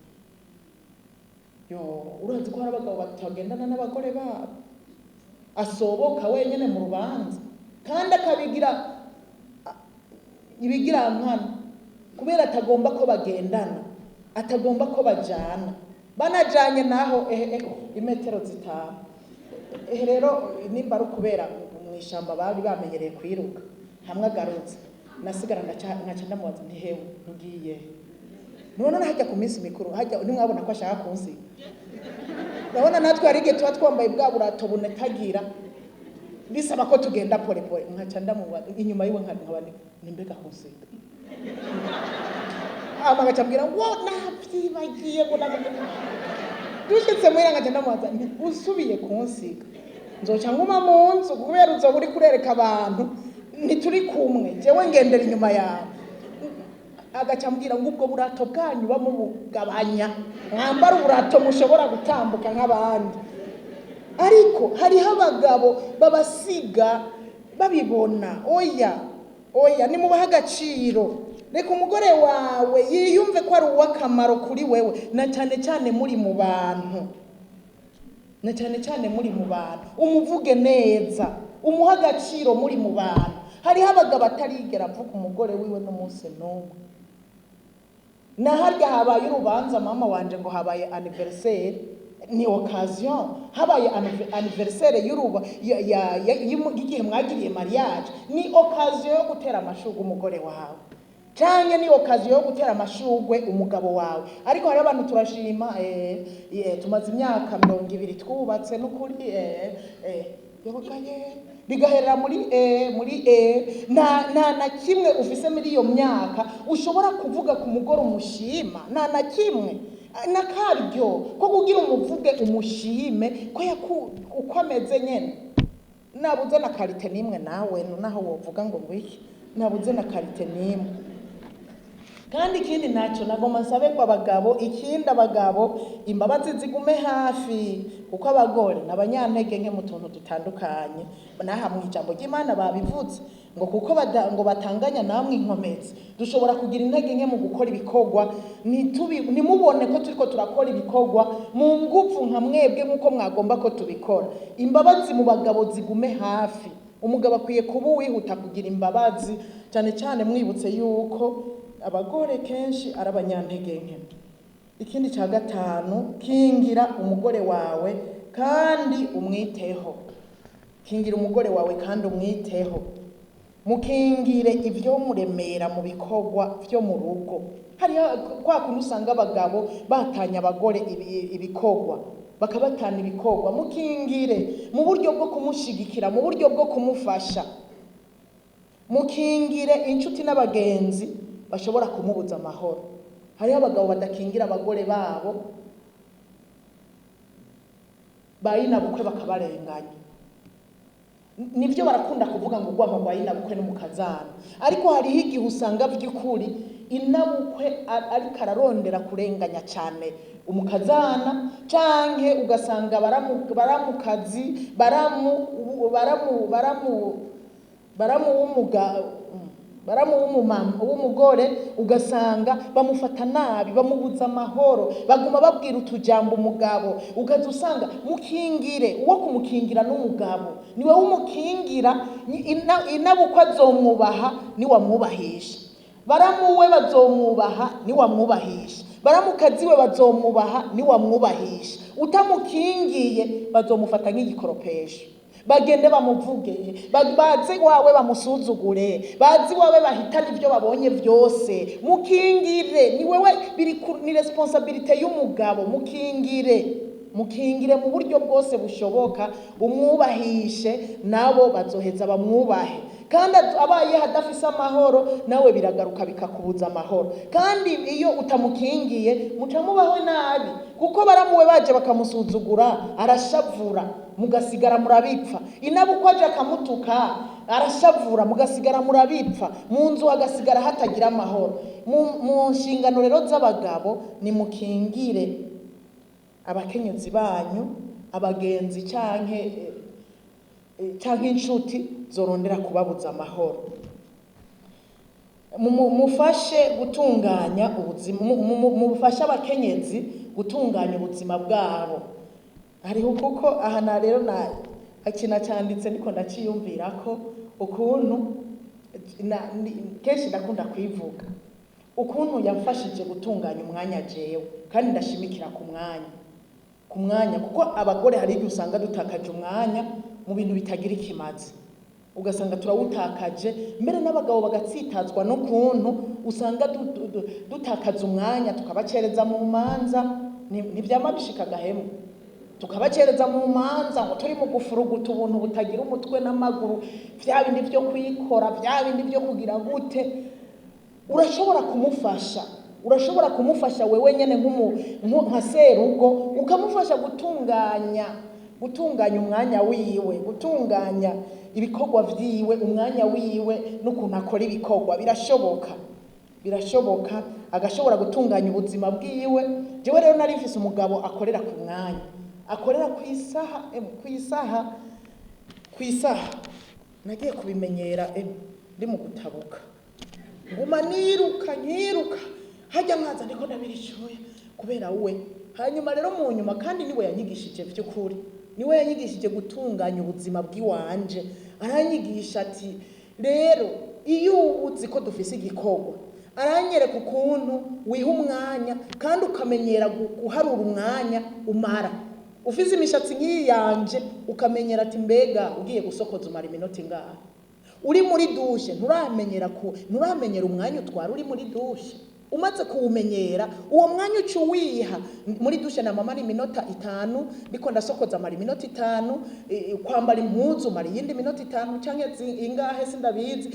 Yo, urazi ko hari abagabo batagendana n'abagore babo, asoboka wenyine mu rubanza kandi akabigira ibigirankana, kubera atagomba ko bagendana, atagomba ko bajana. Banajanye naho ehe imetero 5. Ehe rero nimba ari ukubera mu ishamba bari bamenyereye kwiruka hamwe, agarutse nasigara nkaca ndamubaza nti: "Hewe, ntugiye none hajya ku minsi mikuru hajya?" Ntimwabona ko ashaka kunsiga? Urabona natwe hari igihe tuba twambaye bwa burato bunetagira, bisaba ko tugenda pole pole. Nkaca ndamubaza inyuma yiwe, nkaba ni mbega kunsiga? Hama agaca ambwira ngo navyibagiye, ngo navyibagiye. Dushitse muhira nkaca ndamubaza nti: "Usubiye kunsiga nzoca nguma mu nzu, kubera uzoba uri kurereka abantu ntituri kumwe, jewe ngendera inyuma yawe." Agaca ambwira ngo: "Ubwo burato bwanyu bamubugabanya, mwambara uburato mushobora gutambuka nk'abandi." Ariko hariho abagabo babasiga babibona. Oya, oya, nimubahe agaciro. Reka umugore wawe yiyumve ko ari uw'akamaro kuri wewe, na cyane cyane muri mu bantu, na cyane cyane muri mu bantu. Umuvuge neza, umuhe agaciro muri mu bantu. Hariho abagabo atarigera avuga umugore wiwe n'umunsi n'umwe. Na harya habaye urubanza, mama wanje, ngo habaye anniversaire, ni occasion, habaye anniversaire y'uruba y'igihe mwagiriye mariage, ni occasion yo gutera amashurwe umugore wawe, canke ni occasion yo gutera amashurwe umugabo wawe. Ariko hariho abantu turashima, tumaze imyaka 20 twubatse n'ukuri, yogaye bigaherera muri nta na kimwe ufise muri iyo myaka ushobora kuvuga ku mugore umushima, nta na kimwe, na karyo ko kugira umuvuge umushime ko uko ameze nyene. Nabuze na qualité nimwe nawe naho wovuga ngo ngwiki, nabuze na qualité nimwe. Kandi ikindi nacyo nagomba nsabe ko abagabo, ikindi abagabo, imbabazi zigume hafi. Kuko abagore ni abanyantege nke mu tuntu dutandukanye. Naha mu ijambo ry'Imana babivuze ngo kuko ngo batanganya namwe inkomezi, dushobora kugira intege nke mu gukora ibikorwa. Ntimubone ko turiko turakora ibikorwa mu nguvu nka mwebwe nk'uko mwagomba ko tubikora. Imbabazi mu bagabo zigume hafi. Umugabo akwiye kuba uwihuta kugira imbabazi, cyane cyane mwibutse yuko abagore kenshi ari abanyantege nke. Ikindi cya gatanu, kingira umugore wawe kandi umwiteho. Kingira umugore wawe kandi umwiteho. Mukingire ibyo muremera mu bikorwa byo mu rugo. Hariho kwa kuntu usanga abagabo batanya abagore ibikorwa, bakabatana ibikorwa. Mukingire mu buryo bwo kumushigikira, mu buryo bwo kumufasha. Mukingire inshuti n'abagenzi bashobora kumubuza amahoro. Hariho abagabo badakingira abagore babo, bayinabukwe bakabarenganya. Nivyo barakunda kuvuga ngo urwango rwa inabukwe n'umukazana, ariko hariho igihe usanga by'ukuri inabukwe ariko ararondera kurenganya cyane umukazana, canke ugasanga baramukazi, baramu, baramu, baramu, baramu w'umuga, baramu w'umumama w'umugore, ugasanga bamufata nabi, bamubuza amahoro, baguma babwira utujambo umugabo. Ukaza usanga mukingire, uwo kumukingira n'umugabo niwe wumukingira. Inabukwe azomwubaha niwamwubahisha, baramuwe bazomwubaha niwamwubahisha, baramukazi we bazomwubaha niwamwubahisha. Utamukingiye bazomufata nk'igikoropesho, bagende bamuvuge, baze wawe bamusuzugure, bazi wawe bahitane ibyo babonye byose. Mukingire, ni wewe biri ni responsabilité y'umugabo. Mukingire, mukingire mu buryo bwose bushoboka, umwubahishe, nabo bazoheza bamwubahe. Kandi abaye hadafise amahoro, nawe biragaruka bikakubuza amahoro. Kandi iyo utamukingiye muca mubaho nabi, kuko baramuwe baje bakamusuzugura arashavura, mugasigara murabipfa. Inabukwe aje akamutuka arashavura, mugasigara murabipfa, mu nzu hagasigara hatagira amahoro. Mu nshingano rero z'abagabo ni mukingire abakenyezi banyu, abagenzi canke inshuti zorondera kubabuza amahoro. Mufashe gutunganya ubuzima, mufashe abakenyezi gutunganya ubuzima bwabo. Hariho kuko aha na rero na akina cyanditse niko ndaciyumvira ko ukuntu kenshi ndakunda kwivuga ukuntu yamfashije gutunganya umwanya jewe, kandi ndashimikira ku mwanya, ku mwanya, kuko abagore hari igihe usanga dutakaje umwanya mu bintu bitagira ikimazi, ugasanga turawutakaje. Mbere n'abagabo bagatsitazwa n'ukuntu usanga dutakaza umwanya, tukabacereza mu manza. Ntivyama bishika gahemu, tukabacereza mu manza ngo turi mu gufuruguta ubuntu butagira umutwe n'amaguru, vya bindi vyo kwikora, vya bindi vyo kugira gute. Urashobora kumufasha, urashobora kumufasha wewe nyene nka serugo, ukamufasha gutunganya umwanya wiwe, gutunganya ibikorwa vyiwe, umwanya wiwe n'ukuntu akora ibikorwa. Birashoboka, birashoboka, agashobora gutunganya ubuzima bwiwe. Jewe rero nari mfise umugabo akorera ku mwanya, akorera ku isaha, ku isaha, ku isaha. Nagiye kubimenyera, ndi mu gutabuka, nguma niruka nyiruka hajya nkaza ndiko ndabirishoya kubera we. Hanyuma rero mu nyuma, kandi niwe yanyigishije by'ukuri, niwe yanyigishije gutunganya ubuzima bw'iwanje. Aranyigisha ati rero iyo uzi ko dufise igikorwa, aranyereka ukuntu wiha umwanya kandi ukamenyera guharura umwanya umara. Ufise imishatsi nk'iyi yanje, ukamenyera ati mbega ugiye gusokoza umara iminota ingahe? Uri muri dushe nturamenyera umwanya utwara uri muri dushe. Umaze kuwumenyera uwo mwanya uca uwiha muri dushe, na mama ari iminota 5, ndiko ndasokoza amara iminota 5, kwambara impuzu mara iyindi minota 5 canke ingahe sindabizi.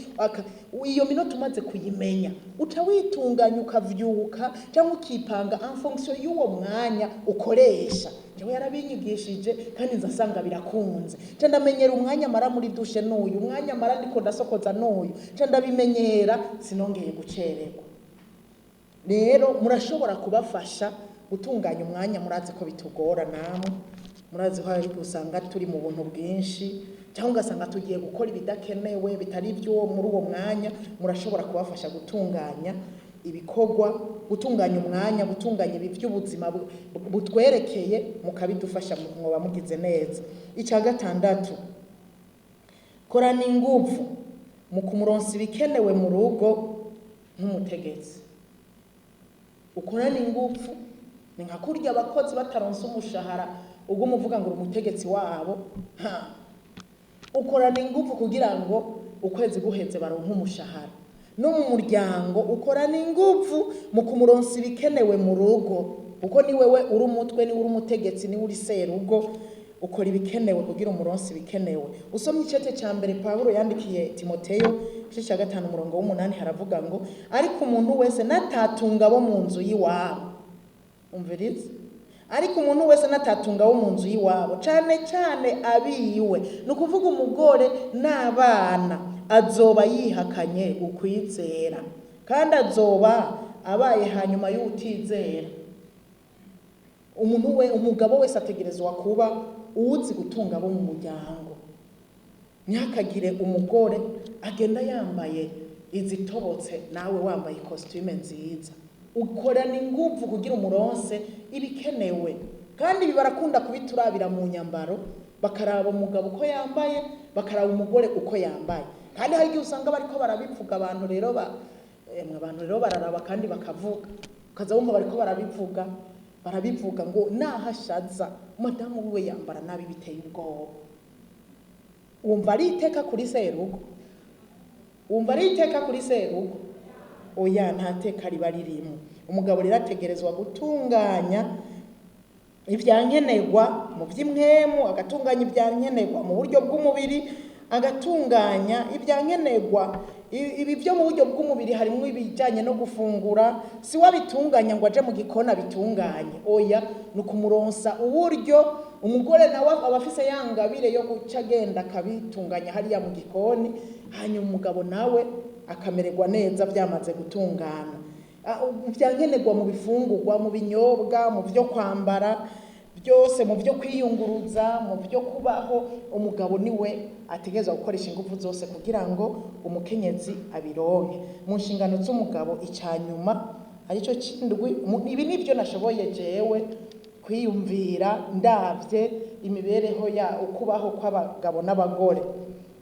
Iyo minota umaze kuyimenya uca witunganya, ukavyuka cyangwa ukipanga en fonction y'uwo mwanya ukoresha. Jewe yarabinyigishije kandi nza nsanga birakunze. Nca ndamenyera umwanya mara muri dushe n'uyu, umwanya mara ndiko ndasokoza n'uyu, nca ndabimenyera, sinongeye gucererwa. Rero murashobora kubafasha gutunganya umwanya, murazi ko bitugora namwe. Murazi ko hari usanga turi mu buntu bwinshi, cyangwa ugasanga tugiye gukora ibidakenewe bitari iby'uwo muri uwo mwanya. Murashobora kubafasha gutunganya ibikorwa, gutunganya umwanya, gutunganya ibi by'ubuzima butwerekeye, mukabidufasha, mwoba mugize neza. Icya gatandatu, korana inguvu mu kumuronsa ibikenewe mu rugo nk'umutegetsi. Ukorana ingufu ni nka kurya abakozi bataronsa umushahara ubwo umuvuga ngo uri umutegetsi wabo. Ha, ukorana ingufu kugira ngo ukwezi guheze baronke umushahara. No mu muryango ukorana ingufu mu kumuronsa ibikenewe mu rugo, kuko ni wewe uri umutwe, ni uri umutegetsi, ni uri serugo. Ukora ibikenewe kugira umuronsi ibikenewe. Usomye icete cya mbere Pawulo yandikiye Timoteyo, igice cya 5 umurongo w'8, haravuga ngo: "Ariko umuntu wese natatunga abo mu nzu y'iwabo." Umviriza: ariko umuntu wese natatunga abo mu nzu y'iwabo, cane cane abiwe, ni ukuvuga umugore n'abana, azoba yihakanye ukwizera, kandi azoba abaye hanyuma y'utizera. Umuntu we, umugabo wese, ategerezwa kuba uwuzi gutunga abo mu muryango. Ntihakagire umugore agenda yambaye izitobotse nawe wambaye ikositime nziza. Ukorana inguvu kugira umuronse ibikenewe. Kandi ibi barakunda kubiturabira mu nyambaro, bakaraba umugabo uko yambaye, bakaraba umugore uko yambaye. Kandi hari igihe usanga bariko barabivuga. Abantu rero ba emwe, abantu rero bararaba kandi bakavuga, ukaza wumva bariko barabivuga, barabivuga ngo nahashaza madamu wiwe yambara nabi biteye ubwoba. Wumva ari iteka kuri serugo? Wumva ari iteka kuri serugo? Oya, nta teka riba ririmo. Umugabo rero ategerezwa gutunganya ibyankenerwa mu by'impwemu, agatunganya ibyankenerwa mu buryo bw'umubiri, agatunganya ibyankenerwa. Ibi byo mu buryo bw'umubiri harimo ibijyanye no gufungura. Si wabitunganya ngo aje mu gikoni abitunganye, oya, ni ukumuronsa uburyo. Umugore nawe aba afise ya ngabire yo guca agenda akabitunganya hariya mu gikoni, hanyuma umugabo nawe akamererwa neza byamaze gutungana. Ibyankenerwa mu bifungurwa, mu binyobwa, mu byo kwambara byose, mu byo kwiyunguruza, mu byo kubaho, umugabo niwe ategerezwa gukoresha ingufu zose kugira ngo umukenyezi abironke. Mu nshingano z'umugabo, icya nyuma aricyo c'indwi, ibi nibyo nashoboye jewe kwiyumvira ndavye imibereho ya ukubaho kw'abagabo n'abagore.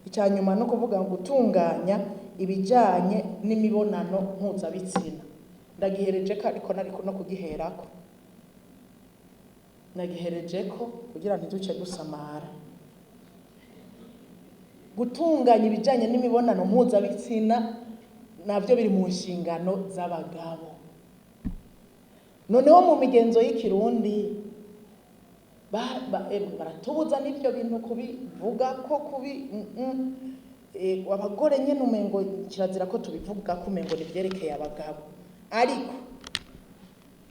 Icya nyuma no kuvuga ngo gutunganya ibijanye n'imibonano mpuzabitsina. Ndagihereje ko, ariko nariko no kugiherako, nagihereje ko kugira ntiduce dusamara. Gutunganya ibijanye n'imibonano mpuzabitsina navyo biri mu nshingano z'abagabo. Noneho mu migenzo y'Ikirundi baratubuza n'ivyo bintu kubivuga ko kubi abagore nyene umengo kirazira ko tubivuga, ko umengo nivyerekeye abagabo. Ariko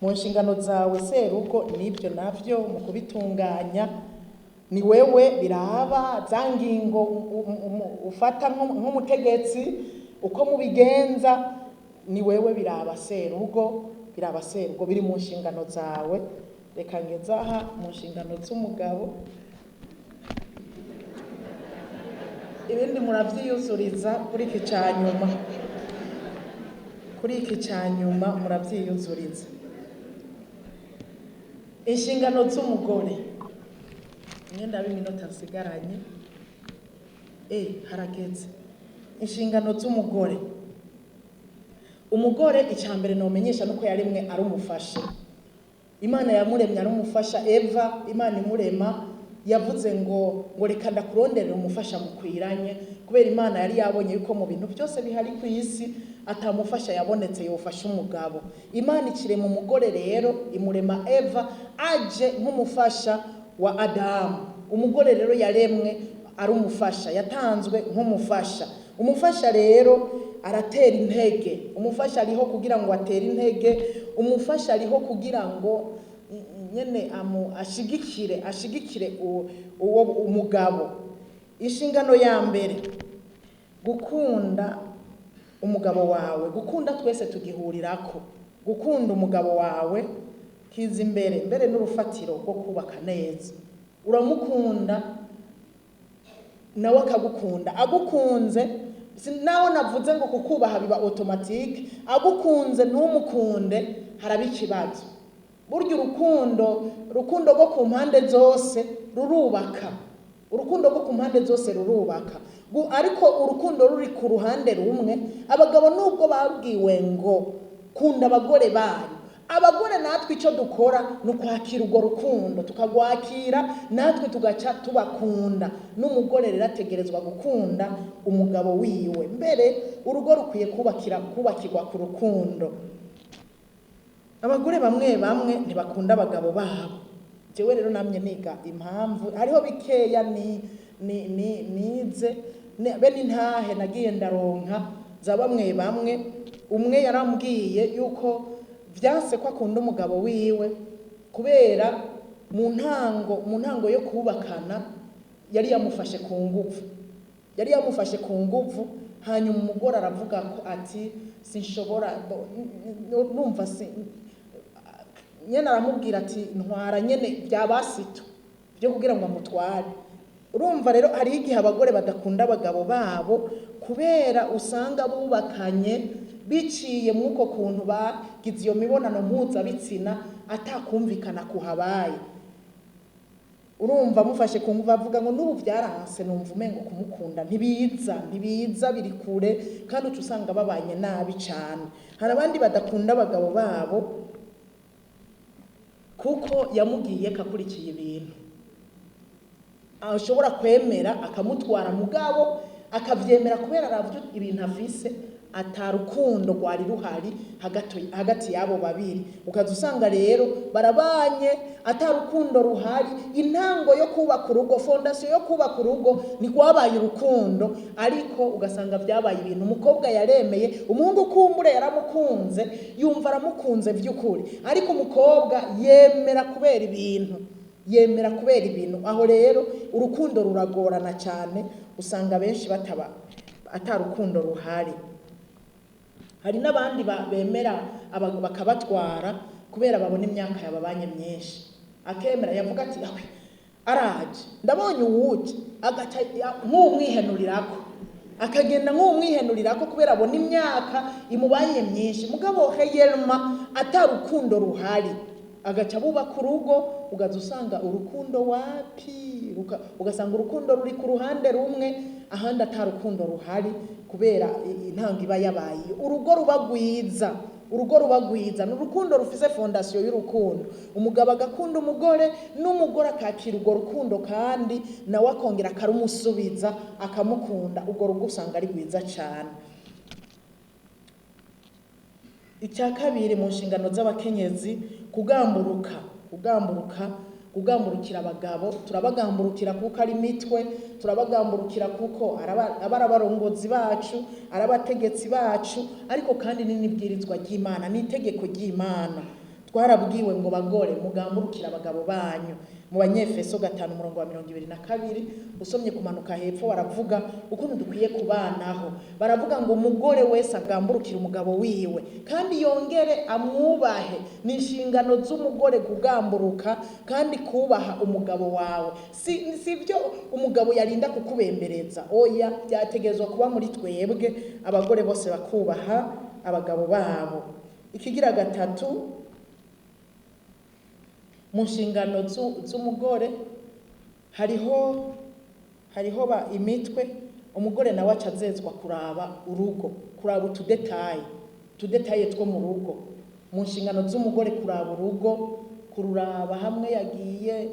mu nshingano zawe serugo nibyo navyo mu kubitunganya ni wewe biraba. Za ngingo ufata nk'umutegetsi, uko mubigenza, ni wewe biraba serugo, biraba serugo, biri mu nshingano zawe. Reka ngeze aha mu nshingano z'umugabo, ibindi muravyiyuzuriza kuri iki ca nyuma. Kuri iki ca nyuma muravyiyuzuriza. Inshingano z'umugore, imyenda b'iminota nsigaranye, harageze. Inshingano z'umugore: umugore, icya mbere nomenyesha nuko yaremwe ari umufasha. Imana yamuremye ari umufasha. Eva, Imana imurema yavuze ngo "Reka ndakuronderera umufasha mukwiranye", kubera Imana yari yabonye yuko mu bintu byose bihari ku isi atamufasha yabonetse yofasha umugabo. Imana ikirema umugore rero, imurema Eva aje nk'umufasha wa Adamu. Umugore rero yaremwe ari umufasha, yatanzwe nk'umufasha. Umufasha rero aratera intege. Umufasha ariho kugira ngo atere intege. Umufasha ariho kugira ngo nyene amu ashigikire uwo umugabo. Inshingano ya mbere, gukunda umugabo wawe. Gukunda twese tugihurirako. Gukunda umugabo wawe kiza imbere, mbere n'urufatiro rwo kubaka neza. Uramukunda nawe akagukunda. Agukunze, naho navuze ngo kukubaha biba automatique, agukunze ntumukunde haraba ikibazo. Burya urukundo rwo ku mpande zose rurubaka. Urukundo rwo ku mpande zose rurubaka. Ariko urukundo ruri ku ruhande rumwe, abagabo nubwo babwiwe ngo kunda abagore banyu, abagore natwe icyo dukora ni ukwakira urwo rukundo, tukagwakira natwe tugaca tubakunda. N'umugore rero ategerezwa gukunda umugabo wiwe. Mbere urugo rukwiye kubakirwa ku rukundo. Abagore bamwe bamwe ntibakunda abagabo babo. Jewe rero namye niga impamvu, hariho bikeya ni nize be n'intahe nagiye ndaronka za bamwe bamwe. Umwe yarambwiye yuko vyanse ko akunda umugabo wiwe kubera mu ntango yo kubakana yari yamufashe ku nguvu. Yari yamufashe ku nguvu, hanyuma umugore aravuga ko ati sinshobora, numva si nyene, aramubwira ati ntwara nyene byabasito byo kugira ngo amutware. Urumva rero hari igihe abagore badakunda abagabo babo kubera usanga bubakanye biciye mw'uko kuntu bagize iyo mibonano mpuzabitsina atakumvikana kuhabaye. Urumva mufashe ku nguvu, avuga ngo n'ubu byaranse, numva umengo kumukunda ntibiza, ntibiza, biri kure, kandi uca usanga babanye nabi cane. Hari abandi badakunda abagabo babo kuko yamubwiye ko akurikiye ibintu ashobora kwemera akamutwara, mugabo akavyemera kubera aravyo ibintu afise, ata rukundo rwari ruhari hagati y'abo babiri. Ukaza usanga rero barabanye ata rukundo ruhari. Intango yo kubaka urugo, fondation yo kubaka urugo ni rwabaye urukundo, ariko ugasanga vyabaye ibintu. Umukobwa yaremeye umuhungu, kumbure yaramukunze, yumva aramukunze vy'ukuri, ariko umukobwa yemera kubera ibintu, yemera kubera ibintu. Aho rero urukundo ruragorana cyane, usanga benshi bataba ata rukundo ruhari. Hari n'abandi bemera bakabatwara kubera babona imyaka yababanye myinshi, akemera, yavuga ati awe araje, ndabonye uwuje, agaca nk'umwihenurirako, akagenda nk'umwihenurirako kubera abona imyaka imubanye myinshi, mugabo heyelma ata rukundo ruhari. Agaca bubaka urugo, ugaza usanga urukundo wapi, ugasanga urukundo ruri ku ruhande rumwe, ahandi ata rukundo ruhari kubera intango iba yabaye. Urugo ruba rwiza, urugo ruba rwiza ni urukundo rufise fondation y'urukundo. Umugabo agakunda umugore, n'umugore akakira urwo rukundo, kandi nawe akongera akarumusubiza akamukunda. Urwo rugo usanga ari rwiza cyane. Icya kabiri mu nshingano z'abakenyezi, kugamburuka, kugamburuka, kugamburukira abagabo. Turabagamburukira kuko ari imitwe, turabagamburukira kuko aba ari abarongozi bacu, ari abategetsi bacu, ariko kandi ni n'ibwirizwa ry'Imana, ni itegeko ry'Imana. Twarabwiwe ngo bagore mugamburukira abagabo banyu. Mu Banyefeso 5 umurongo wa 22 usomye kumanuka hepfo, baravuga ukuntu dukwiye kubanaho. Baravuga ngo umugore wese agamburukire umugabo wiwe kandi yongere amwubahe. Ni inshingano z'umugore kugamburuka kandi kubaha umugabo wawe. Si byo umugabo yarinda kukubembereza, oya, byategerezwa kuba muri twebwe abagore bose bakubaha abagabo babo. Ikigira gatatu mu nshingano z'umugore, hariho ba imitwe. Umugore nawe aca azezwa kuraba urugo, kuraba utudetaye, utudetaye two mu rugo. Mu nshingano z'umugore kuraba urugo, kururaba hamwe yagiye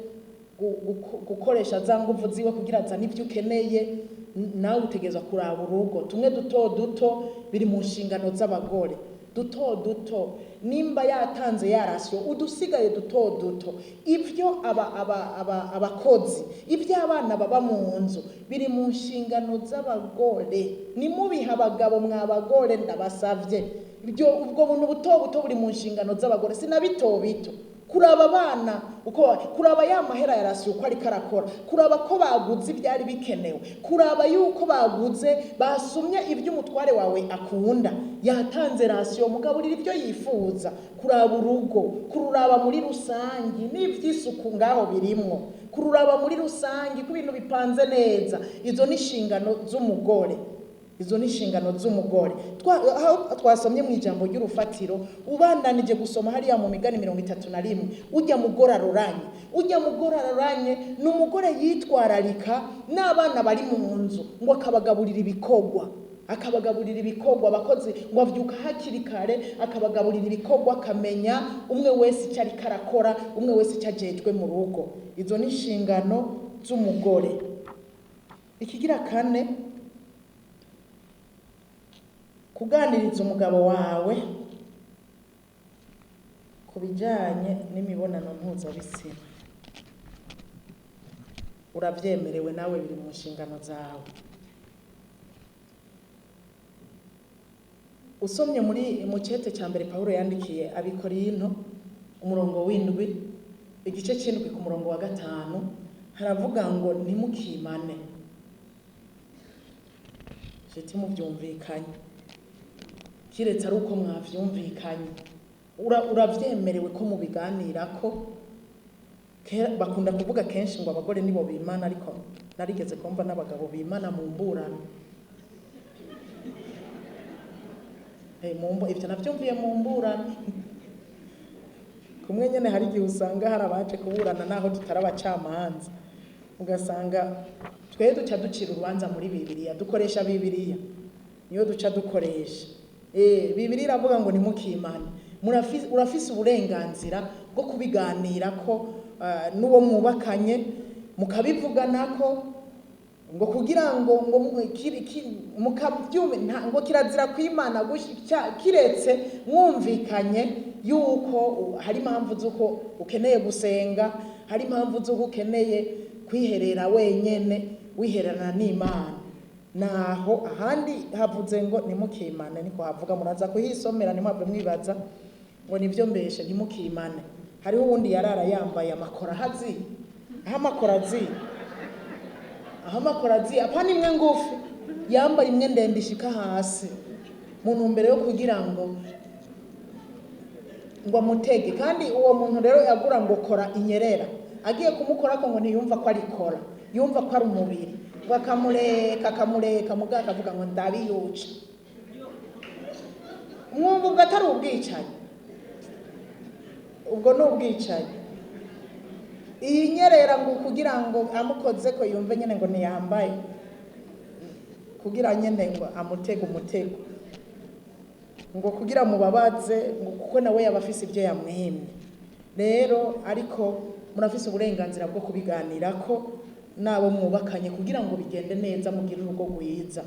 gukoresha za nguvu ziwe kugira azane ibyo ukeneye, nawe utegerezwa kuraba urugo. Tumwe duto duto biri mu nshingano z'abagore, duto duto. Nimba yatanze yarasiyo, udusigaye duto duto, ibyo abakozi, ibyo abana baba mu nzu biri mu nshingano z'abagore. Nimubiha abagabo mwa bagore, ndabasavye. Ibyo ubwo buntu buto buto buri mu nshingano z'abagore, si na bito bito. Kuraba abana uko, kuraba ya mahera yarasiye uko ariko arakora, kuraba ko baguze ibyari bikenewe, kuraba yuko baguze basumye ibyo umutware wawe akunda, yatanze rasiyo mugaburira ibyo yifuza, kuraba urugo, kururaba muri rusangi n'ivy'isuku ngaho birimwo, kururaba muri rusangi ko ibintu bipanze neza. Izo ni inshingano z'umugore. Izo ni inshingano z'umugore. Aho twasomye mu ijambo ry'urufatiro, ubandanije gusoma hariya mu migani 31, ujya mugore aroranye. Ujya mugore aroranye ni umugore yitwararika n'abana bari mu nzu, ngo akabagaburira ibikorwa. Akabagaburira ibikorwa, abakozi ngo avyuka hakiri kare, akabagaburira ibikorwa, akamenya umwe wese icyo ariko arakora, umwe wese icyo ajejwe mu rugo. Izo ni inshingano z'umugore. Ikigira kane, kuganiriza umugabo wawe ku bijanye n'imibonano mpuzabitsina. Uravyemerewe nawe, biri mu nshingano zawe. Usomye muri mu cete cya mbere Pawulo yandikiye Abikorinto, umurongo w'indwi, igice c'indwi ku murongo wa 5, haravuga ngo ntimukimane. Jeti muvyumvikanye, kiretse ari uko mwavyumvikanye. Uravyemerewe ko mubiganirako. Bakunda kuvuga kenshi ngo abagore nibo bimana, ariko narigeze kumva n'abagabo bimana mu mburano. Ivyo navyumviye mu mburano. Kumwe nyene hari igihe usanga hari abaje kuburana naho tutari abacamanza, ugasanga twe duca ducira urubanza muri Bibiliya, dukoresha Bibiliya, niyo duca dukoresha. Bibiliya iravuga ngo ntimukimane. Urafise uburenganzira bwo kubiganirako n'uwo mwubakanye, mukabivuganako, ngo kugira ngo, ngo kiri, ki, mukabyume, nta, ngo kirazira kwimana kiretse mwumvikanye yuko hari impamvu z'uko ukeneye gusenga, hari impamvu z'uko ukeneye kwiherera wenyene, wihererana n'Imana. Naho ahandi havuze ngo ntimukimane, niko havuga, muraza kuhisomera ntimwave mwibaza ngo nivyo mbeshe. Ntimukimane. Hariho uwundi yarara yambaye amakora ahazi, aho amakora azi, aho amakora azi, apana imwe ngufi, yambaye imwe ndende ishika hasi, mu ntumbero yo kugira ngo amutege. Kandi uwo muntu rero yagura ngo kora inyerera, agiye kumukorako ngo ntiyumva ko ari kora, yumva ko ari umubiri, ngo akamureka, akamureka, mugabo akavuga ngo ndabiyuca. Mwumva ubwo atari ubwicanyi? Ubwo ni ubwicanyi. Iyi nyerera ngo kugira ngo amukoze ko yumve nyene ngo ntiyambaye, kugira nyene ngo amutege umutego, ngo kugira mubabaze, ngo kuko nawe yaba afise ibyo yamwimye. Rero ariko murafise uburenganzira bwo kubiganirako n'abo mwubakanye kugira ngo bigende neza, mugire urugo rwiza.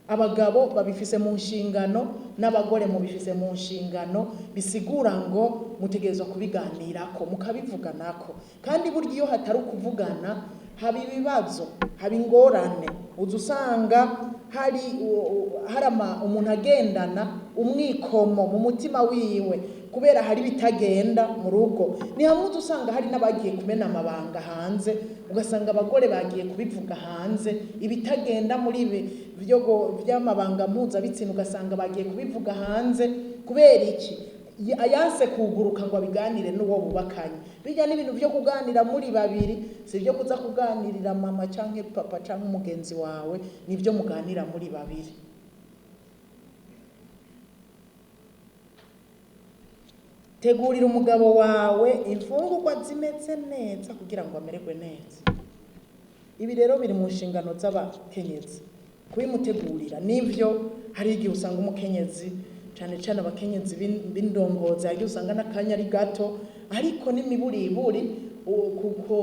Abagabo babifise mu nshingano n'abagore mubifise mu nshingano, bisigura ngo mutegerezwa kubiganirako, mukabivuganako. Kandi burya iyo hatari ukuvugana haba ibibazo, haba ingorane. Uza usanga hari umuntu agendana umwikomo mu mutima wiwe kubera hari bitagenda mu rugo. Ni hamwe uza usanga hari n'abagiye kumena amabanga hanze, ugasanga abagore bagiye kubivuga hanze, ibitagenda muri ibi by'amabanga mpuzabitsina ugasanga bagiye kubivuga hanze. Kubera iki? Ayanse kuguruka ngo abiganire n'uwo bubakanye. Bijya n'ibintu byo kuganira muri babiri, si byo kuza kuganirira mama canke papa canke umugenzi wawe, nibyo muganira muri babiri. Tegurira umugabo wawe imfungurwa zimeze neza kugira ngo amererwe neza. Ibi rero biri mu nshingano z'abakenyezi kubimutegurira. Nivyo hari igihe usanga umukenyezi, cane cane abakenyezi b'indongozi, hari igihe usanga n'akanya ari gato, ariko n'imiburiburi kuko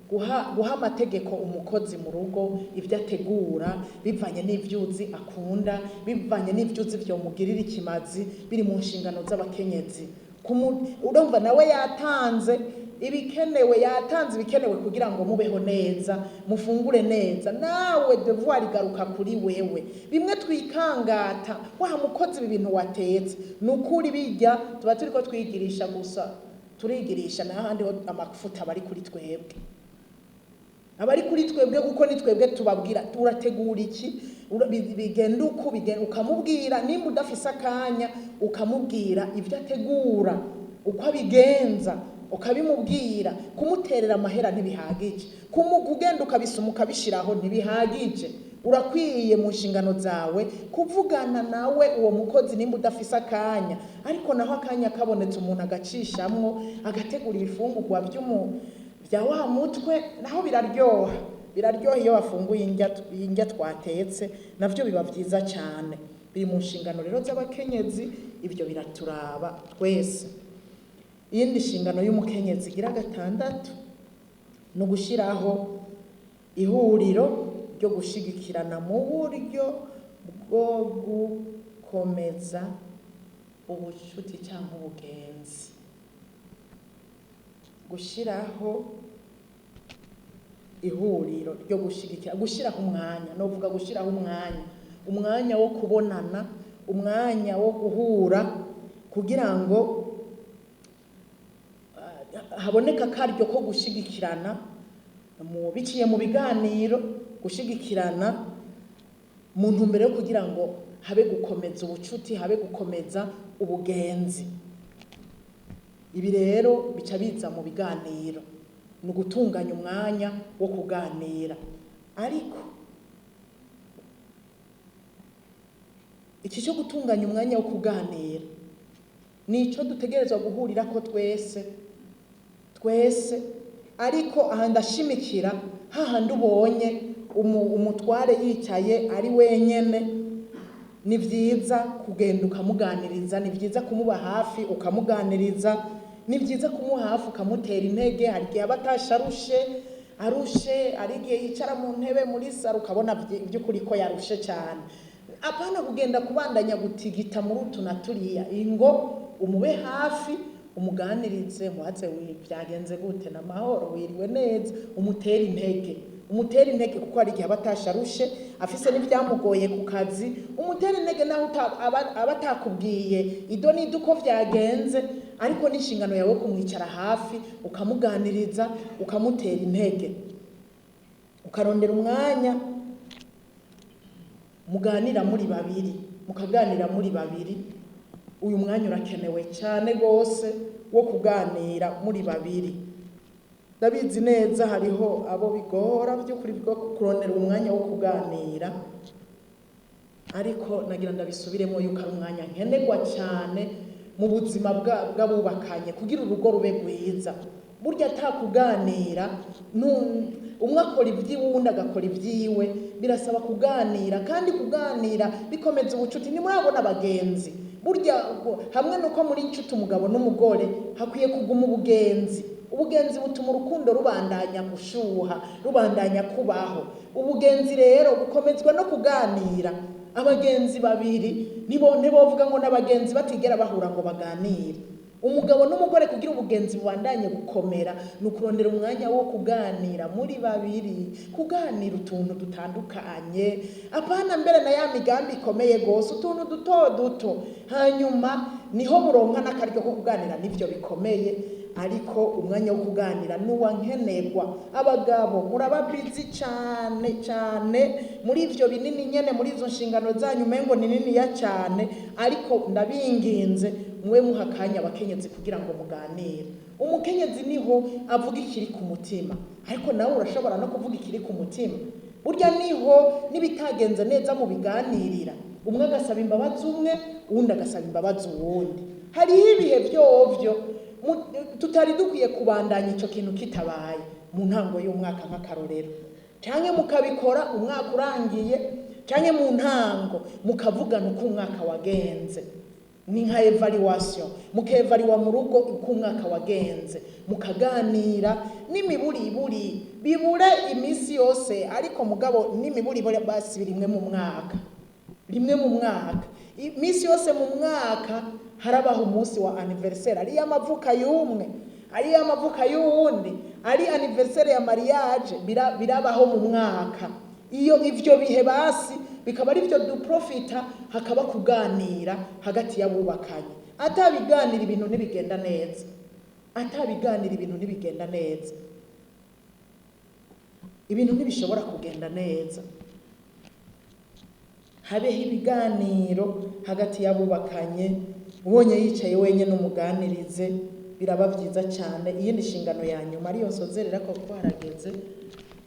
guha amategeko umukozi mu rugo, ibyo ategura bivanye n'ivyuzi akunda, bivanye n'ivyuzi vyomugirira ikimazi, biri mu nshingano z'abakenyezi. Urumva nawe yatanze ibikenewe, yatanze ibikenewe kugira ngo mubeho neza, mufungure neza. Nawe devoir igaruka kuri wewe. Bimwe twikangata, wa mukozi ibi bintu watetse, nukuri bijya tuba turiko twigirisha gusa. Turigirisha n'ahandi ho amafuta bari kuri twebwe, abari kuri twebwe, kuko ni twebwe tubabwira urategura iki, bigenda uku, bigenda, ukamubwira. Nimba udafise akanya, ukamubwira ibyo ategura, uko abigenza, ukabimubwira. Kumuterera amahera ntibihagije, kugenda ukabisoma ukabishiraho ntibihagije. Urakwiye mu nshingano zawe kuvugana nawe uwo mukozi, nimba udafise akanya. Ariko naho akanya kabonetse, umuntu agacishamwo agategura ibifungurwa bya wa mutwe, naho biraryoha, biraryoha iyo bafunguye indya twatetse, navyo biba vyiza cyane. Biri mu nshingano rero z'abakenyezi, ibyo biraturaba twese. Iyindi nshingano y'umukenyezi igira gatandatu ni ugushyiraho ihuriro ryo gushigikirana mu buryo bwo gukomeza ubucuti cyangwa ubugenzi. Gushyiraho ihuriro ryo gushigikira, gushyiraho umwanya, novuga gushyiraho umwanya, umwanya wo kubonana, umwanya wo guhura, kugira ngo haboneka akaryo ko gushigikirana mu biciye mu biganiro, gushigikirana mu ntumbero yo kugira ngo habe gukomeza ubucuti, habe gukomeza ubugenzi. Ibi rero bica biza mu biganiro, ni ugutunganya umwanya wo kuganira. Ariko iki cyo gutunganya umwanya wo kuganira ni ico dutegerezwa guhurirako twese twese. Ariko aha ndashimikira hahandi ubonye umutware yicaye ari wenyene, ni vyiza kugenda ukamuganiriza, ni vyiza kumuba hafi ukamuganiriza, ni vyiza kumuha hafi ukamutera intege. Hari igihe aba atashe arushe, arushe, hari igihe yicara mu ntebe muri saro ukabona by'ukuri ko yarushe cyane. Apana kugenda kubandanya gutigita muri utu na turiya, ingo umube hafi, umuganirize, mubaze byagenze gute, na mahoro, wiriwe neza, umutere intege, umutere intege, kuko hari igihe aba atashe arushe, afise n'ibyamugoye ku kazi. Umutere intege naho aba atakubwiye ido n'ido uko vyagenze, ariko n'inshingano yawe kumwicara hafi, ukamuganiriza, ukamutera intege, ukarondera umwanya muganira muri babiri, mukaganira muri babiri. Uyu mwanya urakenewe cyane gose wo kuganira muri babiri. Ndabizi neza hariho abo bigora by'ukuri bwo kurondera umwanya wo kuganira, ariko nagira ndabisubiremo yuko ari umwanya nkenerwa cyane mu buzima bw'abubakanye kugira urugo rube rwiza. Burya atakuganira, umwe akora iby'iwe uwundi agakora ibyiwe, birasaba kuganira, kandi kuganira bikomeza ubucuti. Ntimurabona abagenzi burya hamwe nuko muri inshuti umugabo n'umugore hakwiye kuguma ubugenzi. Ubugenzi butuma urukundo rubandanya gushuha, rubandanya kubaho. Ubugenzi rero bukomezwa no kuganira. Abagenzi babiri ntibovuga ngo n'abagenzi batigera bahura ngo baganire. Umugabo n'umugore kugira ubugenzi bubandanye gukomera ni ukurondera umwanya wo kuganira muri babiri, kuganira utuntu dutandukanye, apana mbere na ya migambi ikomeye gose, utuntu duto duto. Hanyuma niho muronka n'akaryo ko kuganira n'ivyo bikomeye, ariko umwanya wo kuganira nuwa nkenerwa. Abagabo muraba busy cane cane muri ivyo binini nyene, muri izo nshingano zanyu umengo ni niniya cane, ariko ndabinginze mwe muha akanya abakenyezi kugira ngo muganire. Umukenyezi niho avuga ikiri ku mutima, ariko nawe urashobora no kuvuga ikiri ku mutima. Burya niho n'ibitagenze neza mu biganirira, umwe agasaba imbabazi umwe, uwundi agasaba imbabazi uwundi. Hariho ibihe vyovyo tutari dukwiye kubandanya ico kintu kitabaye mu ntango y'umwaka nk'akarorero, canke mukabikora umwaka urangiye, canke mu ntango mukavugana uko umwaka wagenze. Ni nka evaluation, mukevariwa mu rugo uko umwaka wagenze, mukaganira n'imiburiburi, bibure iminsi yose, ariko mugabo n'imiburiburi basi rimwe mu mwaka, rimwe mu mwaka, iminsi yose mu mwaka harabaho umunsi wa anniversaire, ari y'amavuka y'umwe, ari y'amavuka y'uwundi, ari anniversaire ya mariage, birabaho mu mwaka. Iyo ivyo bihe basi bikaba ari byo duprofita, hakaba kuganira hagati y'abubakanye. Atabiganira ibintu ntibigenda neza. Atabiganira ibintu ntibigenda neza, ibintu ntibishobora kugenda neza. Habeho ibiganiro hagati y'abubakanye. Ubonye yicaye wenyine umuganirize, biraba byiza cyane. Iyindi nshingano ya nyuma ariyo nsozerera ko kuko harageze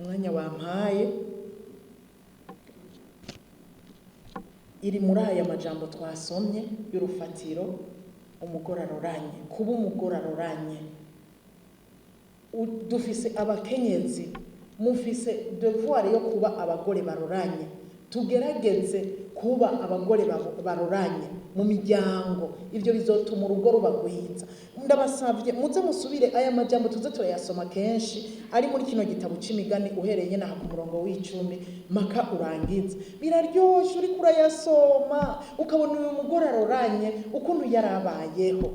umwanya wampaye, iri muri aya majambo twasomye y'urufatiro: umugore aroranye. Kuba umugore aroranye, dufise abakenyezi, mufise devoir yo kuba abagore baroranye. Tugerageze kuba abagore baroranye mu miryango, ibyo bizotuma urugo ruba rwiza. Ndabasabye muze musubire aya majambo, tuze turayasoma kenshi, ari muri kino gitabo c'Imigani, uhereye nyene aha ku murongo w'10 maka urangize. Biraryoshe uriko urayasoma ukabona uyu mugore aroranye ukuntu yarabayeho,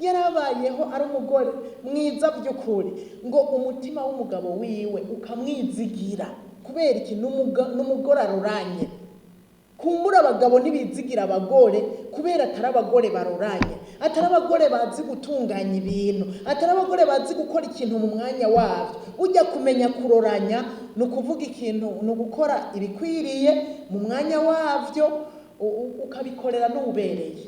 yarabayeho ari umugore mwiza by'ukuri, ngo umutima w'umugabo wiwe ukamwizigira. Kubera iki? N'umugore aroranye. Kumbura abagabo ntibizigira abagore kubera atari abagore baroranye, atari abagore bazi gutunganya ibintu, atari abagore bazi gukora ikintu mu mwanya wabyo. Ujya kumenya kuroranya ni ukuvuga ikintu, ni ugukora ibikwiriye mu mwanya wabyo, ukabikorera n'ubereye.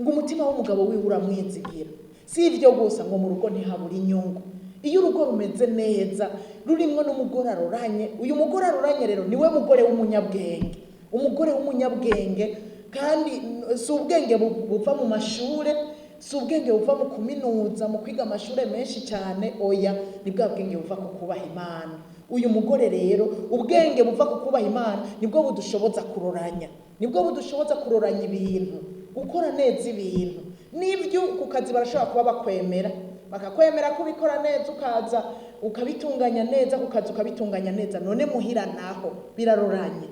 Ngo umutima w'umugabo wiwe uramwizigira. Si ibyo gusa, ngo mu rugo ntihabura inyungu. Iyo urugo rumeze neza rurimwo n'umugore aroranye, uyu mugore aroranye rero niwe mugore w'umunyabwenge. Umugore w'umunyabwenge kandi si ubwenge buva mu mashure, si ubwenge buva mu kuminuza, mu kwiga amashure menshi cyane, oya, ni bwa bwenge buva ku kubaha Imana. Uyu mugore rero, ubwenge buva ku kubaha Imana nibwo budushoboza kuroranya, nibwo budushoboza kuroranya ibintu, gukora neza ibintu. N'ibyo ku kazi barashobora kuba bakwemera, bakakwemera ko ubikora neza, ukaza ukabitunganya neza ku kazi, ukabitunganya neza. None muhira naho biraroranye.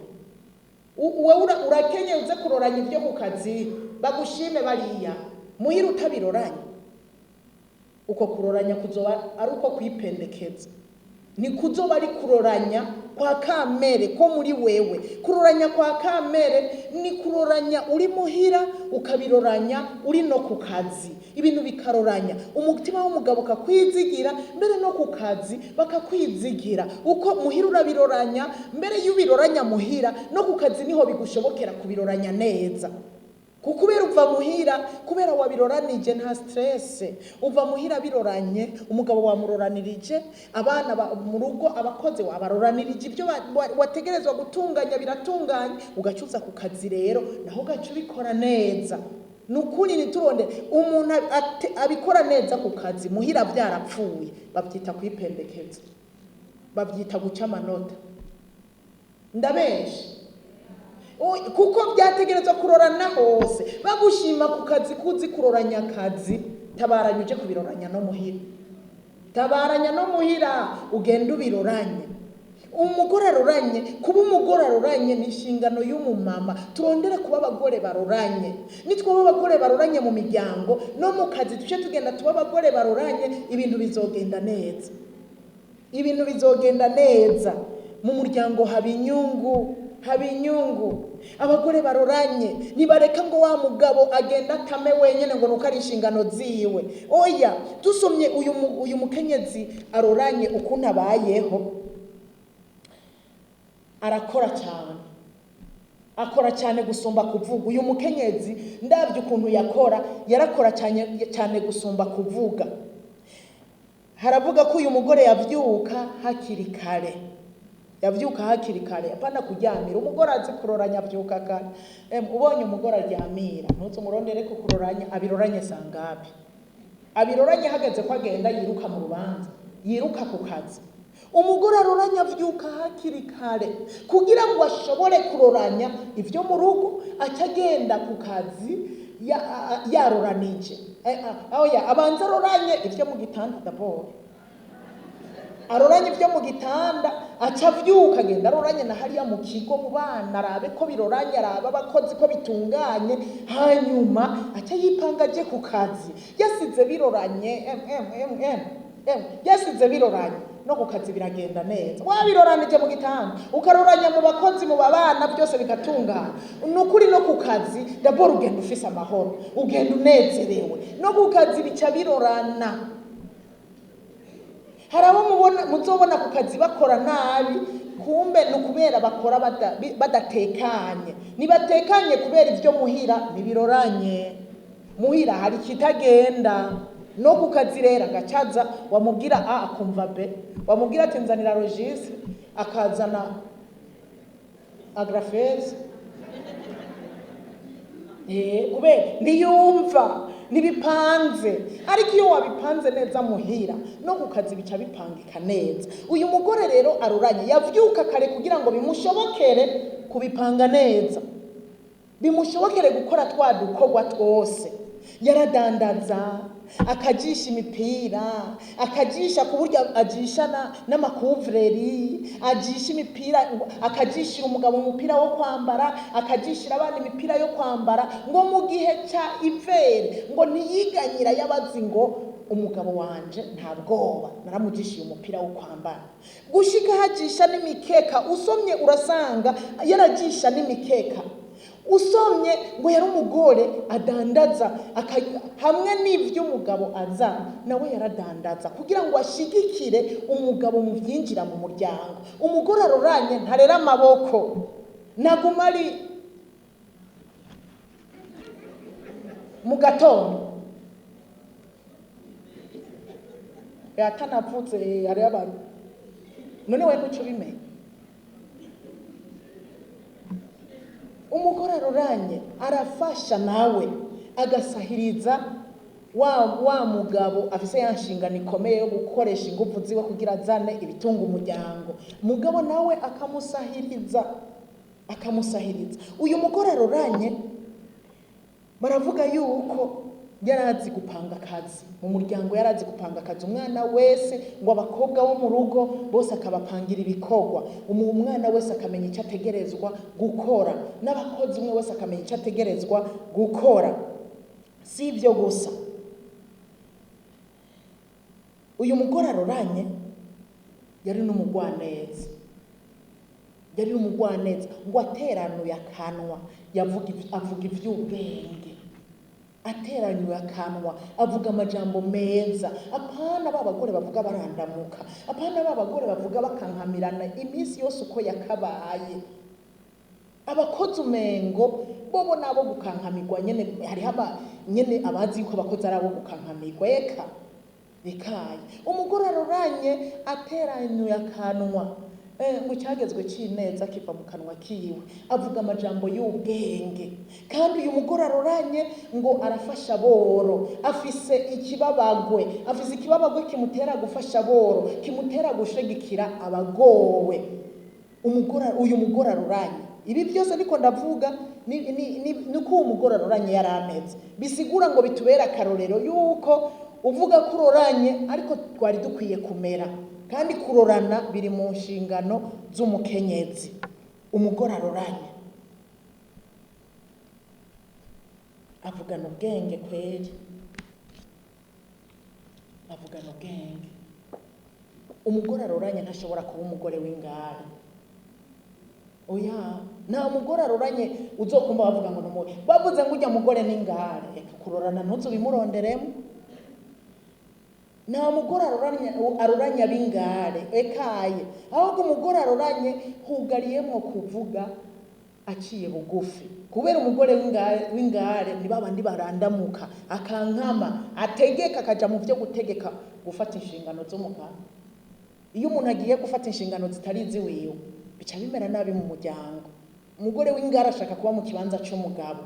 Wewe urakenye uze kuroranya ibyo ku kazi bagushime bariya, muhira utabiroranye. Uko kuroranya kuzoba ari uko kwipendekeza, ni kuzoba ari kuroranya kwa kamere ko muri wewe. Kuroranya kwa kamere ni kuroranya uri muhira, ukabiroranya uri no ku kazi, ibintu bikaroranya. Umutima w'umugabo ukakwizigira, mbere no ku kazi bakakwizigira. Uko muhira urabiroranya, mbere y'ubiroranya muhira no ku kazi niho bigushobokera kubiroranya neza. Kubera uva muhira, kubera wabiroranije nta stress, uva muhira biroranye, umugabo wamuroranirije, abana mu rugo abakozi wabaroranirije, ibyo wategerezwa gutunganya biratunganye, ugacuza ku kazi rero naho ugaca ubikora neza. Ni ukuri nituronde umuntu abikora neza ku kazi, muhira byarapfuye, babyita kwipendekeza, babyita guca amanota. Ndabesha kuko byategerezwa kurorana hose. Bagushima ku kazi kuzi kuroranya akazi, tabaranya uje kubiroranya no muhira, tabaranya no muhira ugenda ubiroranye. Umugore aroranye, kuba umugore aroranye ni inshingano y'umumama. Turondere kuba abagore baroranye. Nitwaba abagore baroranye mu miryango no mu kazi, tuce tugenda tuba abagore baroranye, ibintu bizogenda neza, ibintu bizogenda neza. Mu muryango haba inyungu, haba inyungu. Abagore baroranye nibareka ngo wa mugabo agenda atame wenyene ngo nuko ari inshingano ziwe. Oya, dusomye uyu mukenyezi aroranye ukuntu abayeho, arakora cyane, akora cyane gusumba kuvuga. Uyu mukenyezi ndabye ukuntu yakora, yarakora cyane cyane gusumba kuvuga. Haravuga ko uyu mugore yavyuka hakiri kare, yavyuka hakiri kare, apana kuryamira. Umugore azi kuroranya avyuka kare. Ubonye umugore aryamira, ntuze umurondere ko kuroranya, abiroranye sangapi? Abiroranye hageze ko agenda yiruka mu rubanza, yiruka ku kazi. Umugore aroranya avyuka hakiri kare kugira ngo ashobore kuroranya ivyo mu rugo, acagenda ku kazi yaroranije. Oya, abanza aroranye ivyo mu gitanda d'abord, aroranye ivyo mu gitanda, aca avyuka agenda aroranye na hariya mu kigo mu bana, arabe ko biroranye, arabe abakozi ko bitunganye, hanyuma aca yipanga aje ku kazi yasize biroranye. M, M, M, M, M, yasize biroranye. No ku kazi biragenda neza. Wabiroranije mu gitanda, ukaroranya mu bakozi, mu babana, byose bigatungana, ni ukuri no ku kazi d'abord ugenda ufise amahoro, ugenda unezerewe. No ku kazi bica birorana. Hari abo mubona, muzobona ku kazi bakora nabi, kumbe ni ukubera bakora badatekanye. Ntibatekanye kubera ibyo muhira ntibiroranye. Muhira hari ikitagenda. No ku kazi rero agacaza, wamubwira A akumva B, wamubwira ati nzanira registre akazana agrafeuse. Kubera ntiyumva, ntibipanze. Ariko iyo wabipanze neza muhira, no ku kazi bica bipangika neza. Uyu mugore rero aroranye yavyuka kare kugira ngo bimushobokere kubipanga neza, bimushobokere gukora twa dukorwa twose. Yaradandaza, akajisha imipira, akajisha ku buryo ajisha n'ama couvre-lits, ajisha imipira, akajishira umugabo umupira wo kwambara, akajishira abana imipira yo kwambara. Ngo mu gihe ca hiver ngo ntiyiganyira, yabazi ngo umugabo wanje nta bwoba, naramujishiye umupira wo kwambara. Gushika hajisha n'imikeka. Usomye urasanga yarajisha n'imikeka. Usomye ngo yari umugore adandaza, hamwe n'ivyo umugabo azana nawe yaradandaza kugira ngo ashigikire umugabo mu vyinjira mu muryango. Umugore aroranye ntarera amaboko, naguma ari mu gatondo yatanavutse. Hariho abantu none we ntuco ubimenya. Umugore aroranye arafasha nawe, agasahiriza wa mugabo afise ya nshingano ikomeye yo gukoresha ingufu ziwe kugira azane ibitunga umuryango. Mugabo nawe akamusahiriza, akamusahiriza. Uyu mugore aroranye baravuga yuko yarazi gupanga akazi mu muryango, yarazi gupanga akazi. Umwana wese, ngo abakobwa bo mu rugo bose akabapangira ibikorwa, umwana wese akamenya icyo ategerezwa gukora, n'abakozi umwe wese akamenya icyo ategerezwa gukora. Si ibyo gusa, uyu mugore aroranye yari n'umugwaneza, yari n'umugwaneza. Ngo ateranuye akanwa yavuga avuga iby'ubwenge, ateranyuye akanwa avuga amajambo meza. Apana ba bagore bavuga barandamuka, apana ba bagore bavuga bakankamirana iminsi yose uko yakabaye. Abakozi umengo bobo nabo gukankamirwa nyene. Hariho aba nyene abazi yuko abakozi ari abo gukankamirwa. Eka ekaye, umugore aroranye ateranyuye akanwa, ngo icyagezwe cy'ineza kiva mu kanwa kiwe, avuga amajambo y'ubwenge. Kandi uyu mugore aroranye ngo arafasha boro, afise ikibabagwe, afise ikibabagwe kimutera gufasha boro, kimutera gushigikira abagowe. Uyu mugore aroranye, ibi byose niko ndavuga ni uko uwo mugore aroranye yari ameze. Bisigura ngo bitubere akarorero yuko uvuga ko uroranye ariko twari dukwiye kumera. Kandi kurorana biri mu nshingano z'umukenyezi. Umugore aroranye avugana ubwenge kweri, avugana ubwenge. Umugore aroranye ntashobora kuba umugore w'ingare. Oya, nta mugore aroranye uzokumva bavuga ngo numugore, bavuze ngo ujya mugore n'ingare. Reka kurorana ntuzubimuronderemo. Nta mugore aroranye ab'ingare, ekaye. Ahubwo umugore aroranye hugariyemwo kuvuga aciye bugufi, kubera umugore w'ingare ni babandi barandamuka, akankama, ategeka, akaja mu byo gutegeka, gufata inshingano z'umugabo. Iyo umuntu agiye gufata inshingano zitari iziwiwe bica bimera nabi mu muryango. Umugore w'ingare ashaka kuba mu kibanza c'umugabo,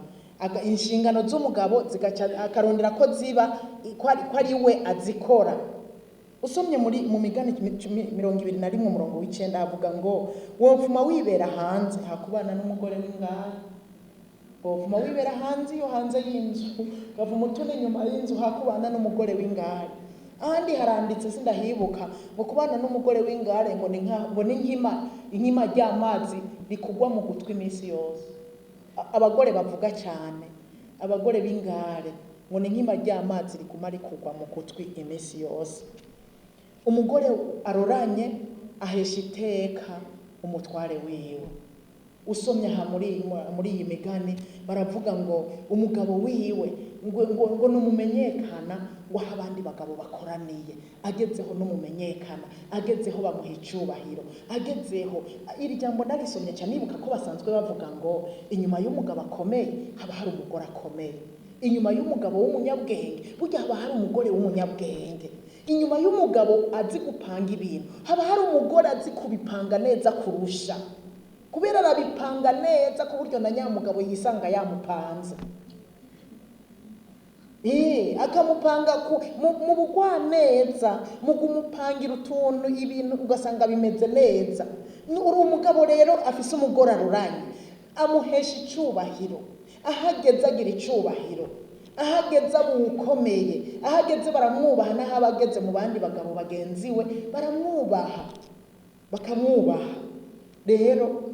inshingano z'umugabo zigaca akarondera ko ziba ko ari we azikora. Usomye muri mu migani 21 umurongo w'9 avuga ngo wopfuma wibera hanze hakubana n'umugore w'ingare. Wopfuma wibera hanze iyo hanze y'inzu, ukavuma utune inyuma y'inzu hakubana n'umugore w'ingare. Ahandi haranditse sindahibuka ngo kubana n'umugore w'ingare ngo ni nka, ngo ni nkima, inkima ry'amazi rikugwa mu gutwi iminsi yose. Abagore bavuga cyane, abagore b'ingare ngo ni nkima ry'amazi riguma rikugwa mu gutwi iminsi yose. Umugore aroranye ahesha iteka umutware wiwe. Usomye aha muri iyi migani baravuga ngo umugabo wiwe ngo numumenyekana, ngo aho abandi bagabo bakoraniye agezeho numumenyekana, agezeho bamuha icubahiro, agezeho. Iri jambo narisomye cyane nibuka ko basanzwe bavuga ngo inyuma y'umugabo akomeye haba hari umugore akomeye, inyuma y'umugabo w'umunyabwenge burya haba hari umugore w'umunyabwenge, inyuma y'umugabo azi gupanga ibintu haba hari umugore azi kubipanga neza kurusha, kubera arabipanga neza ku buryo na nyamugabo yisanga yamupanze. Akamupanga mu bugwaneza, mu kumupangira utuntu ibintu ugasanga bimeze neza. Uri umugabo rero afise umugore aruranye, amuhesha icubahiro, ahageze agira icubahiro, ahageze abukomeye, ahageze baramwubaha, n'aho aba ageze mu bandi bagabo bagenzi we baramwubaha, bakamwubaha. Rero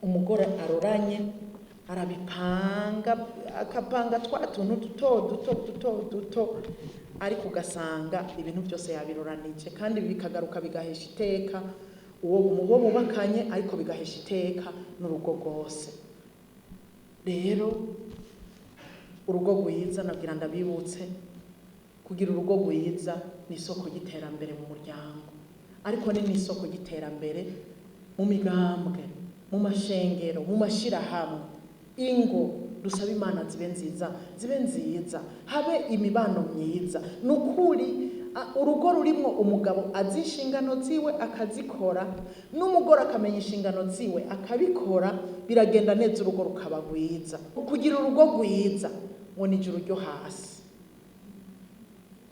umugore aroranye arabipanga, akapanga twa tuntu duto duto duto duto, ariko ugasanga ibintu byose yabiroranije, kandi bikagaruka bigahesha iteka uwo bubakanye, ariko bigahesha iteka n'urugo rwose. Rero urugo rwiza, nabwira ndabibutse, kugira urugo rwiza ni isoko y'iterambere mu muryango, ariko ni n'isoko y'iterambere mu migambwe, mu mashengero, mu mashirahamwe. Ingo dusaba Imana zibe nziza, zibe nziza, habe imibano myiza. Nukuri urugo rurimwo umugabo azi inshingano ziwe akazikora, n'umugore akamenya inshingano ziwe akabikora, biragenda neza, urugo rukaba rwiza. Kugira urugo rwiza ngo ni ijuru ryo hasi,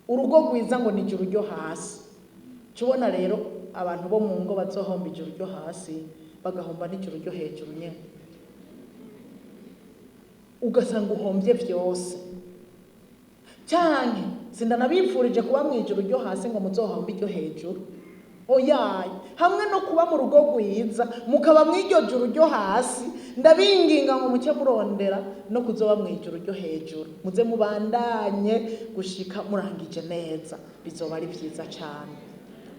urugo rwiza ngo ni ijuru ryo hasi. Tubona rero abantu bo mu ngo bazohomba ijuru ryo hasi, bagahomba n'ijuru ryo hejuru nyene, ugasanga uhombye vyose. Canke sindanabipfurije kuba mu ijuru ryo hasi ngo muzohombe iryo hejuru, oyaye, hamwe no kuba mu rugo rwiza mukaba mw'iryo juru ryo hasi, ndabinginga ngo muce murondera no kuzoba mu ijuru ryo hejuru, muze mubandanye gushika murangije neza, bizoba ari vyiza cane.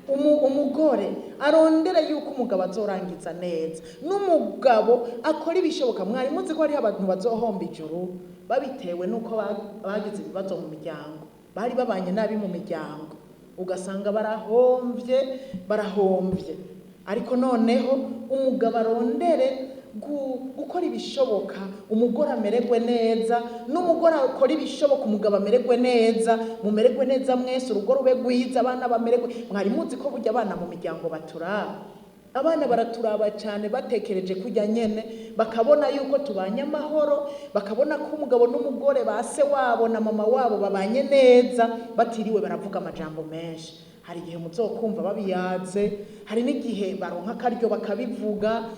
Umugore arondere yuko umugabo azorangiza neza, n'umugabo akora ibishoboka. Mwari muzi ko hariho abantu bazohomba ijuru babitewe nuko bagize ibibazo mu miryango, bari babanye nabi mu miryango, ugasanga barahomvye, barahomvye. Ariko noneho umugabo arondere gukora ibishoboka umugore amererwe neza, n'umugore akora ibishoboka umugabo amererwe neza, mumererwe neza mwese, urugo rube rwiza, abana bamererwe. Mwari muzi ko burya abana mu miryango baturaba, abana baraturaba cyane, batekereje kujya nyene, bakabona yuko tubanye amahoro, bakabona ko umugabo n'umugore ba se wabo na mama wabo babanye neza, batiriwe baravuga amajambo menshi. Hari igihe muzokumva babiyaze, hari n'igihe baronka akaryo bakabivuga,